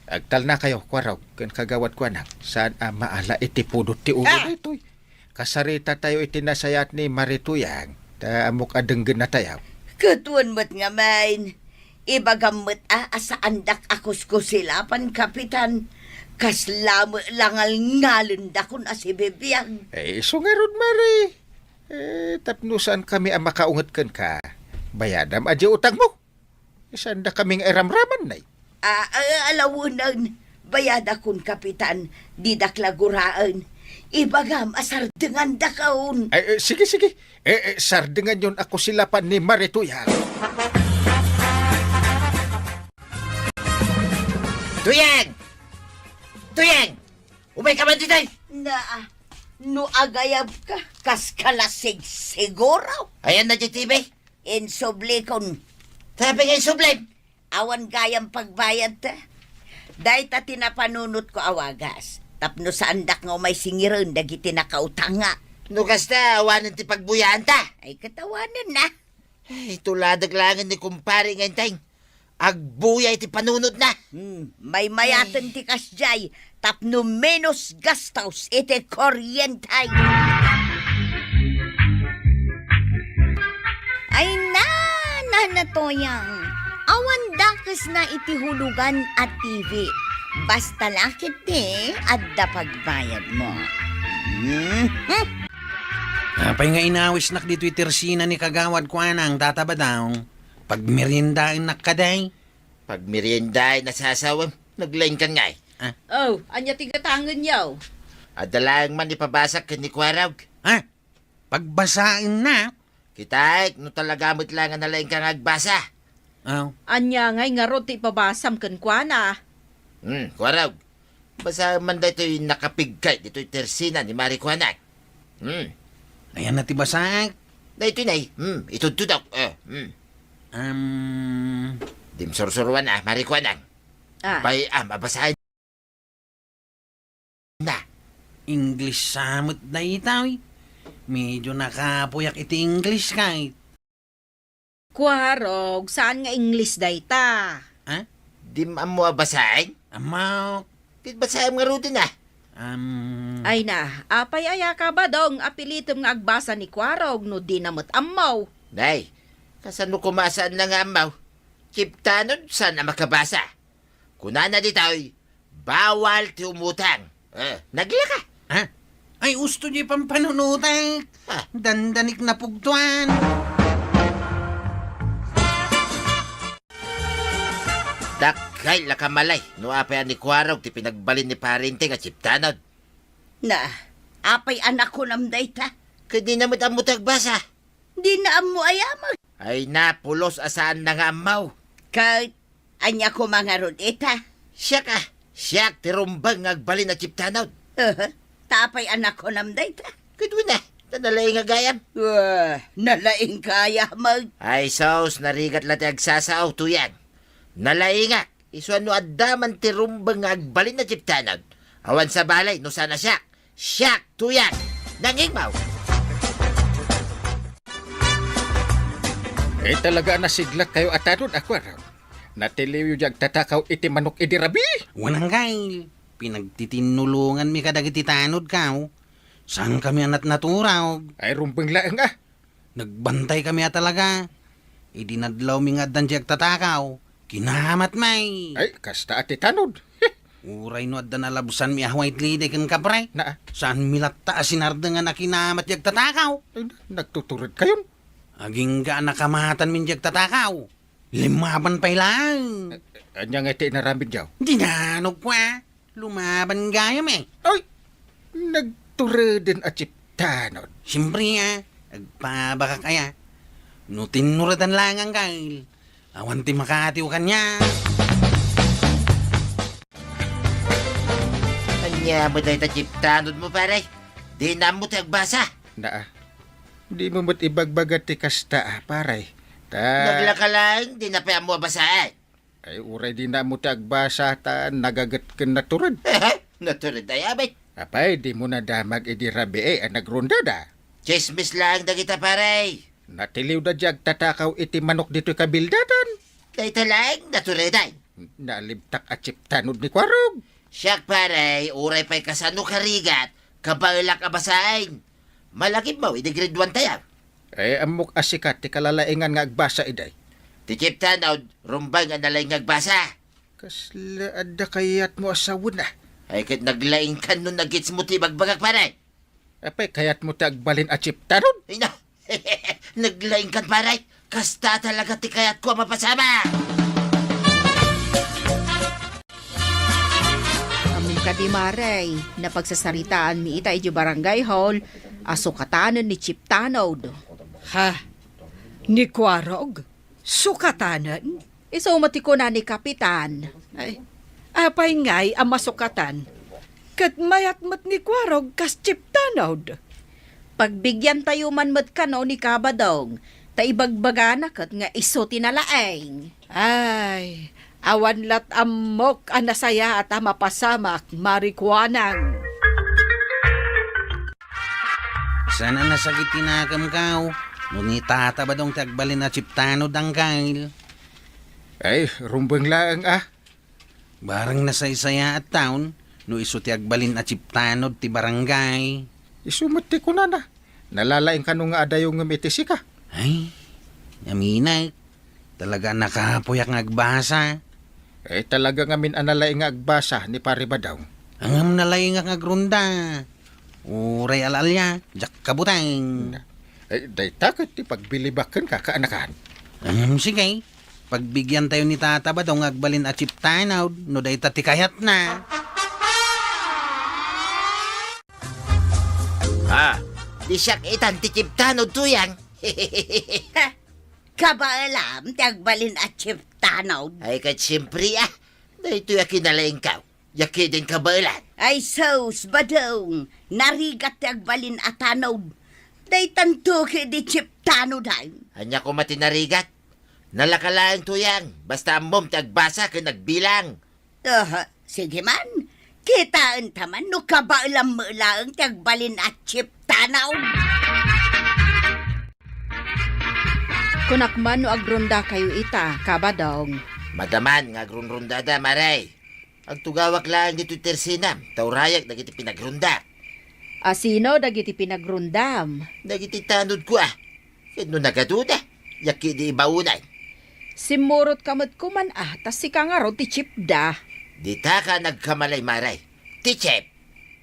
agtalnakayo, Kuarog, ken kagawad Kuanang. Saan a maala iti pudot ti ulo Ah! daytoy? Kasarita tayo iti nasayaat ni Mari Tuyang, ta ammok a denggennatayo. Ket wen met ngamin, ibagam met a, a saandak a kuskusilapan, Kapitan. Kasla met la ngalngalendakon a sibibiag. Eh, isu ngarud, Mari. Eh, tapno saankami a makaunget kenka, bayadam diay utangmo. Saandakami nga iramraman, nay. Ah, ah, alawenen, bayadakon, Kapitan, didak la guraen. Ibagam a sardengandakon. Ay, eh, sige, sige. Eh, eh, sardenganyon a kusilapan ni Mari Tuyang. Tuyang! Tuyang! Umayka man ditoy! Na, no agayabka, kaska la sigsiguro. Ayanna diay T V? Insublikon. Apay nga insublim? Awan gayam pagbayadta. Dayta ti napanunotko a wagas. Tapno saandak nga umay singiren dagiti nakautangak. No kasta, awanen ti pagbuyaanta. Ay, ket awanen na. Ay, tuladek laengen ni kumpare nga inteng. Agbuya iti panunotna. Hmm, maymayaten Ay. ti kasdiay tapno menos gastos iti kuryente. Ay, na, Nana Toyang, awan dakesna iti hulugan a T V. Basta la ketdi adda pagbayadmo. Hmm? Apay nga inawisnak ditoy tersina ni Kagawad Kuanang, Tata Badong? Pagmeriendaennak kadi? Pagmeriendaen a sasawem, naglaingkan ngay. Ah. Oh, ania ti gatangenyo? Adda laeng man ipabasak ken ni Kuarog. Ha? Pagbasaenna? Kitaek no talaga met la nga nalaingka nga agbasa. Oh. Ania ngay ngarud ti ipabasam kenkuana? Hmm, Kuarog. Basaem man daytoy nakapigkay ditoy tersina ni Mari Kuanang. Hmm. Ayanna ti basaek? Daytoy nay. Hmm, itudtudok. Eh, hmm. Um. Dim sursuruan a, Mari Kuanang. Ah. Pay, ah, mabasaen na. English sa met dayta, uy. Medyo nakapuyak iti English kay. Kuarog, saan nga English dayta? Ha? Dim ammo a basaen? Ammo. Ket basaem ngaruden a. Am. Ay na, apay aya ka, Badong, a pilitem nga agbasa ni Kuarog no dina met ammo? Nay, kasano koma a saanna nga ammo? Kiptanod saan a makabasa. Kunana ditoy, bawal ti umutang. Eh, naglaka. Ha? Ay, usto di pampanunutek. Ha? Dandanik napugtuan. Dakkel a kamalay no apay a ni Kuarog ti pinagbalin ni Pare Enteng a chiptanod. Na, apay a nakunam dayta? Ket dina met ammo ti agbasa. Dina ammo a yamag. Ay na, pulos a saanna nga ammaw. Ket ania koma ngarud ita? Siak a, siak ti rumbeng nga agbalin a chiptanod. Aha, ta apay a nakunam dayta? Ket wen a, ta nalaing a gayam. Wah, nalaing ka a yamag. Ay sus, narigat la ti agsasao, Tuyang. Nalaingak, isu a no adda man ti rumbeng nga agbalin a chiptanod. Awan sabali no saan a siak. Siak, Tuyang, nangingmaw. Eh, talaga a nasiglatkayo a tanod a Kuarog. Natiliwyo diay agtatakaw iti manok idi rabii. Wen a, Anggail, pinagtitinnulonganmi kadagiti tanodko. Saankami a natnaturog. Ay, rumbeng laeng a. Nagbantaykami a talaga. Idi nadlawmi nga addan diay agtatakaw, kinamatmi. Ay, kasta a ti tanod. Uray no adda nalabsanmi a white lady ken kapre. Na? Saanmi latta a sinardengan a kinamat diay agtatakaw. Ay, nagtuturedkayon. Agingga a nakamatanmin diay agtatakaw. Limaban pay laeng. Ania ngay ti inaramidyo? Dinanogko a. Lumaban gayam eh. Ay! Nagtureden a chiptanod. Siyempre a, agpabakak aya. No tinnuredan laeng, Anggail, awan ti makaatiw kaniak. Ania met dayta chiptanodmo, pare? Dina ammo ti agbasa. Naa. Dimo met ibagbaga ti kasta, pare. Ta naglaka laeng, dina pay ammo a basaen. Ay, uray dina ammo ti agbasa ta nagaget ken natured. Natured aya met. Apay, dimo nadamag idi rabii a nagrondada? Tsismis laeng dagita, pare. Natiliwda diay agtatakaw iti manok ditoy kabildadan. Dayta laeng naturedan. Nalibtak a chiptanod ni Kuarog. Siak, pare, uray pay kasano karigat, kabaelak a basaen. Malagipmo idi grade one tayo. Eh, ammok a sika ti kalalaingan nga agbasa idiay. Ti chiptanod, rumbeng a nalaing nga agbasa. Kasla adda kayatmo a sawen a. Ay, ket naglaingkan no nagitsmo ti ibagbagak, pare. Apay, kayatmo ti agbalin a chiptanod? Ay, na. Naglaingkan, pare. Kasta talaga ti kayatko a mapasamak. Ammom kadi, Mare, napagsasaritaanmi ita idiay barangay hall a sukatanen ni Chiptanod. Ha? Ni Kuarog? Sukatanen? Isu met ti kuna ni Kapitan. Ay, apay ngay a masukatan? Ket mayat met ni Kuarog kas Chiptanod. Pagbigyantayo man met kano ni Kabadong, ta ibagbagana ket nga isu ti nalaing. Ay, awan lat ammok a nasayaat a mapasamak, Mari Kuanang. Saan a nasakit ti nakemko no ni Tata Badong ti agbalin a Chiptanod, Anggail. Ay, rumbeng laeng a. Barang nasaysayaat taon no isu ti agbalin a Chiptanod ti barangay. Isu met ti kunana. Nalalaing kano nga adayongem iti sika. Ay, aminek. Talaga a nakapuyak nga agbasa. Eh, talaga ngamin a nalaing nga agbasa ni Pare Badong. Ngem nalaingak nga agrunda. Uray al-alia, diak kabuteng. Eh, dayta ket ti pagbilibak kenka, kaanakan. Ngem sige, pagbigyantayo ni Tata Badong nga agbalin a Chiptanod no dayta ti kayatna. Ah, di siak itan ti Chiptanod, Tuyang. Kabaelam ti agbalin a Chiptanod? Ay, ket siempre a. Daytoy a kinalaingko. Diak ketdin kabaelan. Ay sus, Badong, narigat ti agbalin a tanod. Daytanto ketdi Chiptanod ay. Ania koma ti narigat? Nalaka laeng, Tuyang, basta ammom ti agbasa ken agbilang. Aha, sige man. Kitaenta man no kabaelam met laeng ti agbalin a Chiptanod. Kunak man no agrondakayo ita, Kabadong. Madaman nga agronrondada, Mare. Agtugawak laeng ditoy tersinam, ta urayak dagiti pinagronda. A sino dagiti pinagrondam? Dagiti tanodko a. Ket no nagaduna, diak ketdi ibaonay. Simmurotka met koman a, ta sika ngarud ti chipda. Ditaka nagkamalay, Mare. Ti chip.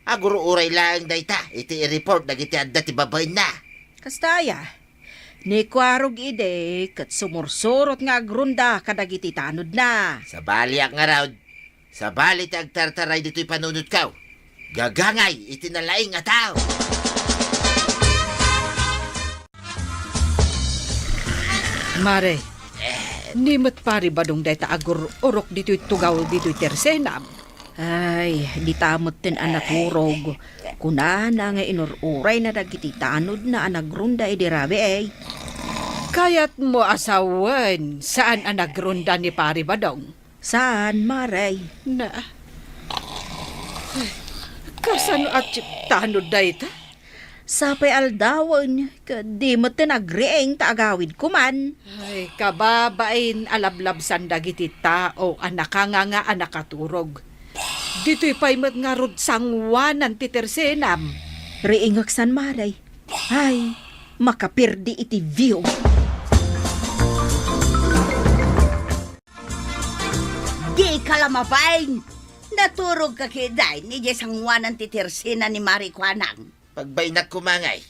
Agururay laeng dayta iti i-report dagiti adda ti babaenna. Kasta aya? Ni Kuarog idi ket sumursurot nga agrunda kadagiti tanodna. Sabaliak ngarud, sabali ti agtartaray ditoy panunotko. Gagangay iti nalaing a tao. Mare, ni met Pari Badong dayta agur-urok ditoy tugaw ditoy tersenam. Ay, dita metten a naturog. Kunana nga inur-urayna dagiti tanodna a nagrunda idi rabii, ay. Kayatmo a sawen, saan a nagrunda ni Pari Badong? Saan, Mare? Na, kasano a chip tanod dayta? Sapay aldawen, ket di metten agriing ta agawidko man. Ay, kababain a lablabsan dagiti tao a nakanganga a nakaturog. Ditoy pay met ngarud sangoanan ti tersenam. Riingek san, Mare. Ay, makapirdi iti view. Dika la mabain! Naturogka ketdin idiay sangoanan ti tersena ni Mare Kuanang. Pagbainak koma ngay.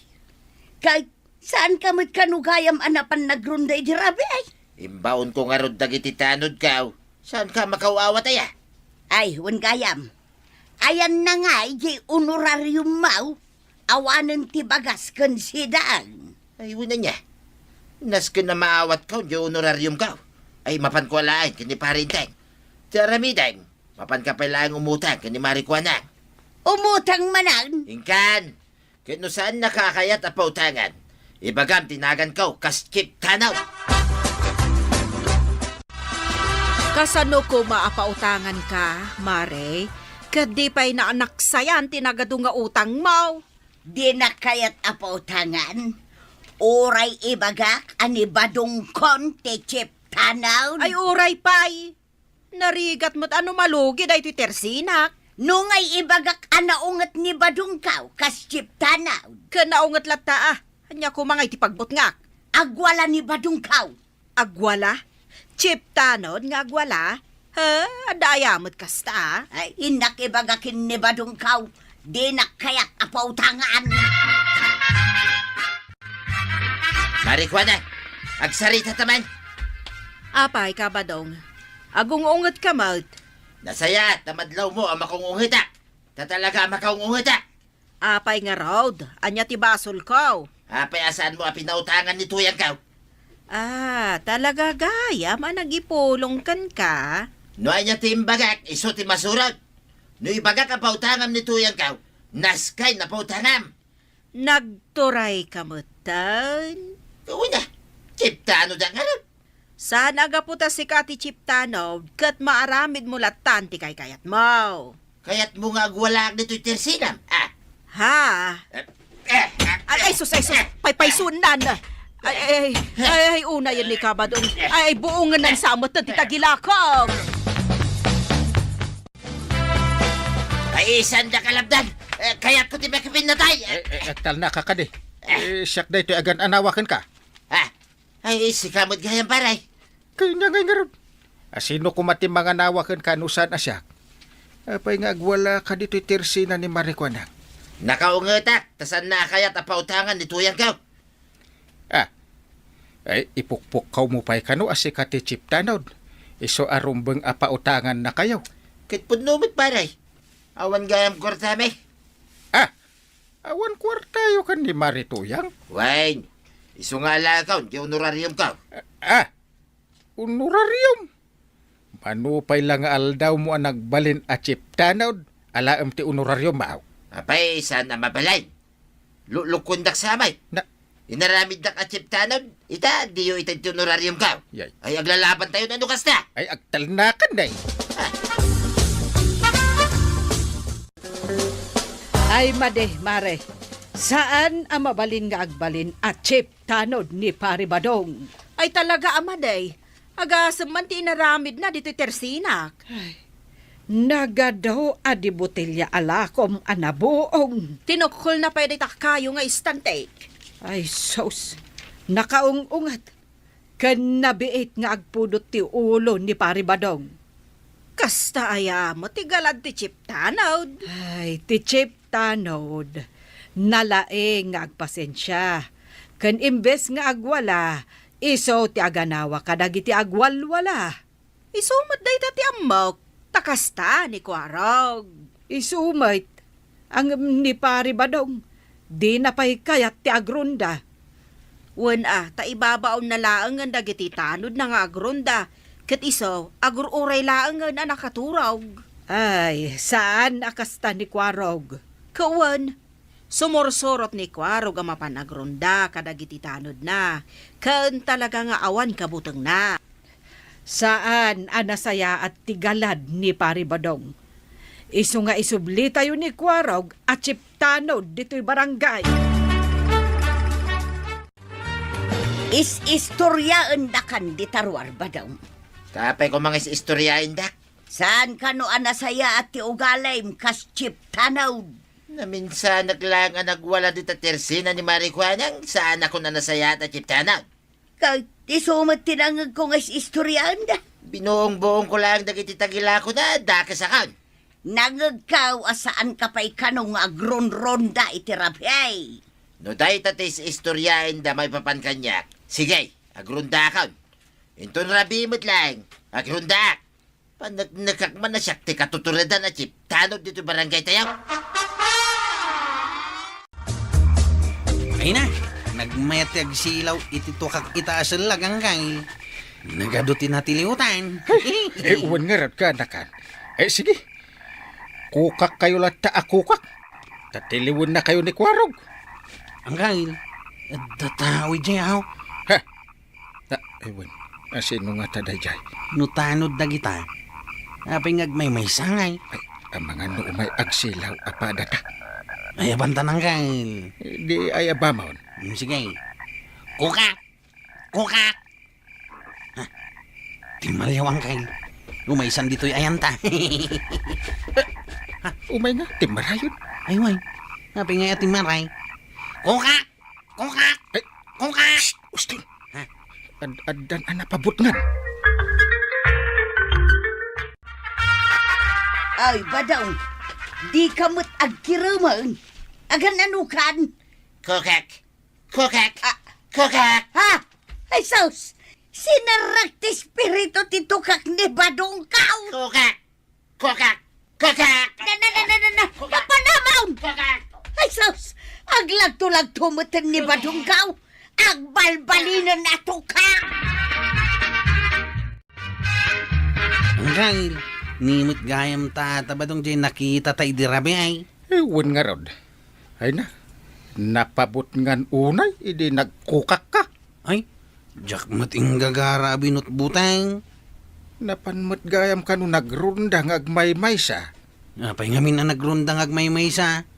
Kay, saanka met kano gayam a napan nagrunda idi rabii, ay? Imbaonko ngarud dagiti tanodko. Saanka makaw-awat aya? Ay, wen gayam. Ayanna ngay diay honorariummo? Awanen ti bagas ken sidang. Ay, wen ania. Nasken a maawatko diay honorariumko. Ay, mapanko laeng ken ni Pare Enteng. Ti aramidem, mapanka pay laeng umutang ken ni Mare Kuanang. Umutang manen? Inkan, ket no saannaka a kayat a pautangan, ibagam ti naganko kas Chip Tanod. Kasano koma a pautanganka, Mare? Ket di pay naanaksayan ti nagadu nga utangmo? Dinak kayat a pautangan? Uray ibagak a ni Badongkon ti Chip Tanod? Ay, uray pay! Narigat met a no malugi daytoy tersenak. No ngay ibagak a naunget ni Badongko kas Chip Tanod? Ken naunget latta a. Ania koma ngay ti pagbutngak? Agwala ni Badongko. Agwala? Chip Tanod nga agwala? Ha? Adda aya met kasta a? Ay, innak ibaga ken ni Badongko. Dinak kayat a pautangan. Mare Kuanang, agsarita ta man. Apay, Kabadong? Agung-ungetka met? Nasayaat ta madlawmo a makung-ungetak. Ta talaga a makaung-ungetak. Apay ngarud, ania ti basolko? Apay a saanmo a pinautangan ni tuyangko? Ah, talaga gayam a nagipulong kenka? No ania ti imbagak, isu ti masurot. No ibagak a pautangam ni tuyangko, naskay na pautangam. Nagturayka metten? Wen a, Chip Tanod a ngarud. Saan a gapu ta sika ti Chip Tanod ket maaramidmo lattan ti kaykayatmo. Kayatmo nga agwalaak ditoy tersenam, a? Ha? Eh, eh, eh, Ay, ay, sus, ay, sus. Paypaysunan. Ay, ay, ay, ay, unayen ni Kabadong. Ay, ay, buongen nan sa metten ti tagilakong. Ay, saan da kalabdan? Eh, kayatko ti makipinnatay. Eh, eh, agtalnaka kadi. Eh, siak daytoy agan-anawa kenka. Ah, ay, sika met gayam, pare. Kayat ngay ngarud. A, sino koma ti manganawa kenka no saan a siak? Apay nga agwalaka ditoy tersena ni Mare Kuanang? Nakaungetak, ta saanna a kayat a pautangan ni tuyangko. Ah, ay, ipukpukkawmo pay kano a sika ti Chip Tanod. Isu a rumbeng a pautangannakayo. Ket pudno met, pare. Awan gayam kuartami. Ah, awan kuartayo ken ni Mare Tuyang? Wen, isu nga alaekon ti honorariumko. Ah, honorarium? Mano pay la nga aldawmo a nagbalin a Chip Tanod, alaem ti honorariummo? Apay, saan a mabalin? Luklukuendak sa met. Na- Inaramiddak a Chip Tanod, ita, diyo ita ti honorariumko. Yay. Ay, aglalabantayon no kasta. Ay, agtalnakan, day. Ay, madi, mare. Saan a mabalin nga agbalin a Chip Tanod ni Pare Badong? Ay, talaga a madi. Agasem man ti inaramidna ditoy tersenak. Ay, nagadu a di botelia a lakom a nabuong. Tinukkolna pay dayta kayo nga istantek. Ay, sus. Nakaung-unget. Ken nabiit nga agpudot ti ulo ni Pare Badong. Kasta aya met ti galad ti Chip Tanod? Ay, ti Chip Tanod, nalaing nga agpasensia. Ken imbes nga agwala, isu ti aganawa kadagiti agwalwala. Isu met dayta ti ammok, ta kasta ni Kuarog. Isu met, ngem ni Pari Badong, dina pay kayat ti agronda. Wen a, ta ibabaonna laengen dagiti tanodna nga agronda, ket isu, agur-uray laengen a nakaturog. Ay, saan a kasta ni Kuarog. Ket wen, sumursurot ni Kuarog a mapan agronda kadagiti tanodna, ken talaga nga awan kabutengna. Saan a nasayaat ti galad ni Pari Badong. Isu nga isublitayo ni Kuarog a chief tanod ditoy barangay. Is-istoriaendakan dita ruar, Badong. Apay koma nga is-istoriaendak? Saan kano a nasayaat ti ugalim kas chief tanod? Naminsanak laeng a nagwala dita tersina ni Mari Kuanang, saan a koma a nasayaat a chief tanod. Ket isu met ti nangngegko nga is-istoriaenda. Binuong-buongko laeng dagiti tagilakona, dakesakon. Nangngegko a saanka pay kano nga agronronda iti rabii. No dayta ti is-istoriaenda maipapan kaniak, sige, agrondakon. Inton rabii met laeng, agrondaak. Paneknekak man a siak ti katuturedan a chief tanod ditoy barangaytayo. Ay na, nagmayat ti agsilaw iti tukak ita a sellag, Angkay. Nagadu ti natiliwtan. Eh, wen ngarud, kaanakan. Eh, sige. Kukakkayo latta a kukak. Ta tiliwennakayo ni Kuarog. Angkay, adda tao idiay, aw. Ha? Ta, ewan, a sino ngata daydiay? No tanod dagita, apay nga agmaymaysa ngay? Ay, amangan no umay agsilaw a padata. Ay, abanta, Angkay. Di ay abamon. Mm, sige. Kukak! Kukak! Ha? Timmariaw, Angkay. Umaysan ditoy ayanta. Umay nga, timmarayon. Ay, way. Apay nga timmaray? Kukak! Kukak! Ay, Kukak! Shh! Uston! Ha? Ad-addan a napabutngan. Ay, Badong, dika met agkiremen. Agan-anokan? Kukak! Kukak! Ah. Kukak! Ha? Ay, sus! Sinerrek ti espiritu ti tukak ni Badongko! Kukak! Kukak! Kukak! Na, na, na, na, na, na! Kukak! Napanamon! Kukak! Ay, sus! Aglagto-lagto meten ni Badongko! Agbalbalinen a tukak! Angkay, ni met gayam ta, ta Badong, diay nakitata idi rabii ay. Eh, wen ngarud. Ay na, napabutngan unay idi nagkukakka. Ay, diak met inggagara a binutbuteng. Napan met gayam kano nagronda nga agmaymaysa. Apay ngamin a nagronda nga agmaymaysa?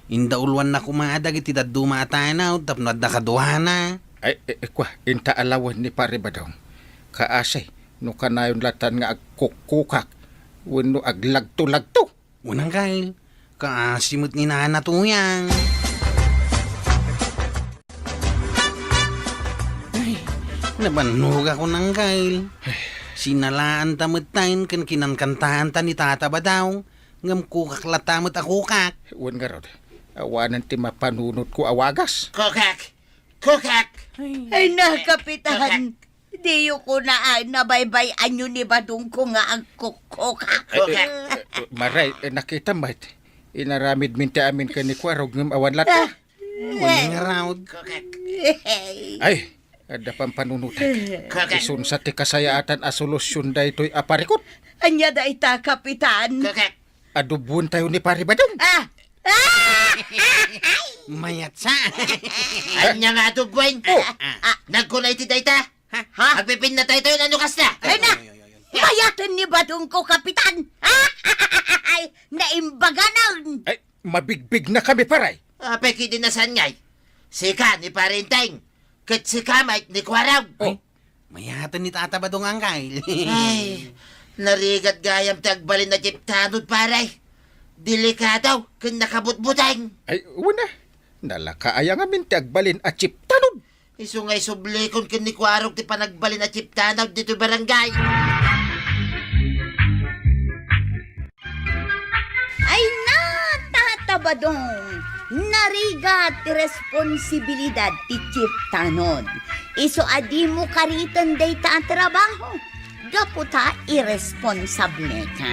Indauluanna koma dagiti dadduma a tanod tapno adda kaduana. Ay, eh, eh, kua, inta alawen ni Pare Badong. Kaasi, no kanayon latan nga agkukkukak wenno aglagto-lagto. Unang kail, kaasi met ni Nana Tuyang. Ay, nabannogak, Unang Kail. Sinalaanta met tayen ken kinankantaanta ni Tata Badong, ngem kukak latta met a kukak. Wen ngarud, awanen ti mapanunotko a wagas. Kukak! Kukak! Ay na, Kapitan. Diyo kunaan a baybay-anyo ni Badongko nga agkukkukak. Eh, eh, eh, maray, eh, nakitam met. Inaramidmin ti amin ken ni Kuarog ngem awan latta. Ah. Wen ngarud. Kukak. Ay, adda pampanunotak. Kukak. Isunsa ti kasayaatan a solusion daytoy a parikut. Ania dayta, Kapitan? Kukak. Adubuentayo ni Pare Badong. Ah! Ah! Mayatsa. Ania nga adubuen? Oh. Ah. Nagkuna iti dayta? Ha? Ha? Agpipinnataytayo no kasta? Ay na! Ay, ay, ay, ay, ay. Mayaten ni Badongko, Kapitan! Ay, naimbaganan! Ay, mabigbig na kami, paray! Apay, kidi na saan ngay? Sika ni Pare Enteng, ket sika met ni Kuarog. Oh. Mayaten ni Tata Badong, Angkay. Ay, narigat gayam ti agbalin a chief tanod, paray. Delikado ken nakabutbuteng. Ay, wen a. Nalaka aya ngamin ti agbalin a chief tanod. Isu nga isublikon ken ni Kuarog ti panagbalin a chief tanod ditoy barangay. Ay na, Tata Badong! Narigat ti responsibilidad ti chieftanon. Isu a dimo kariten dayta a trabaho. Gapu ta irresponsable ka.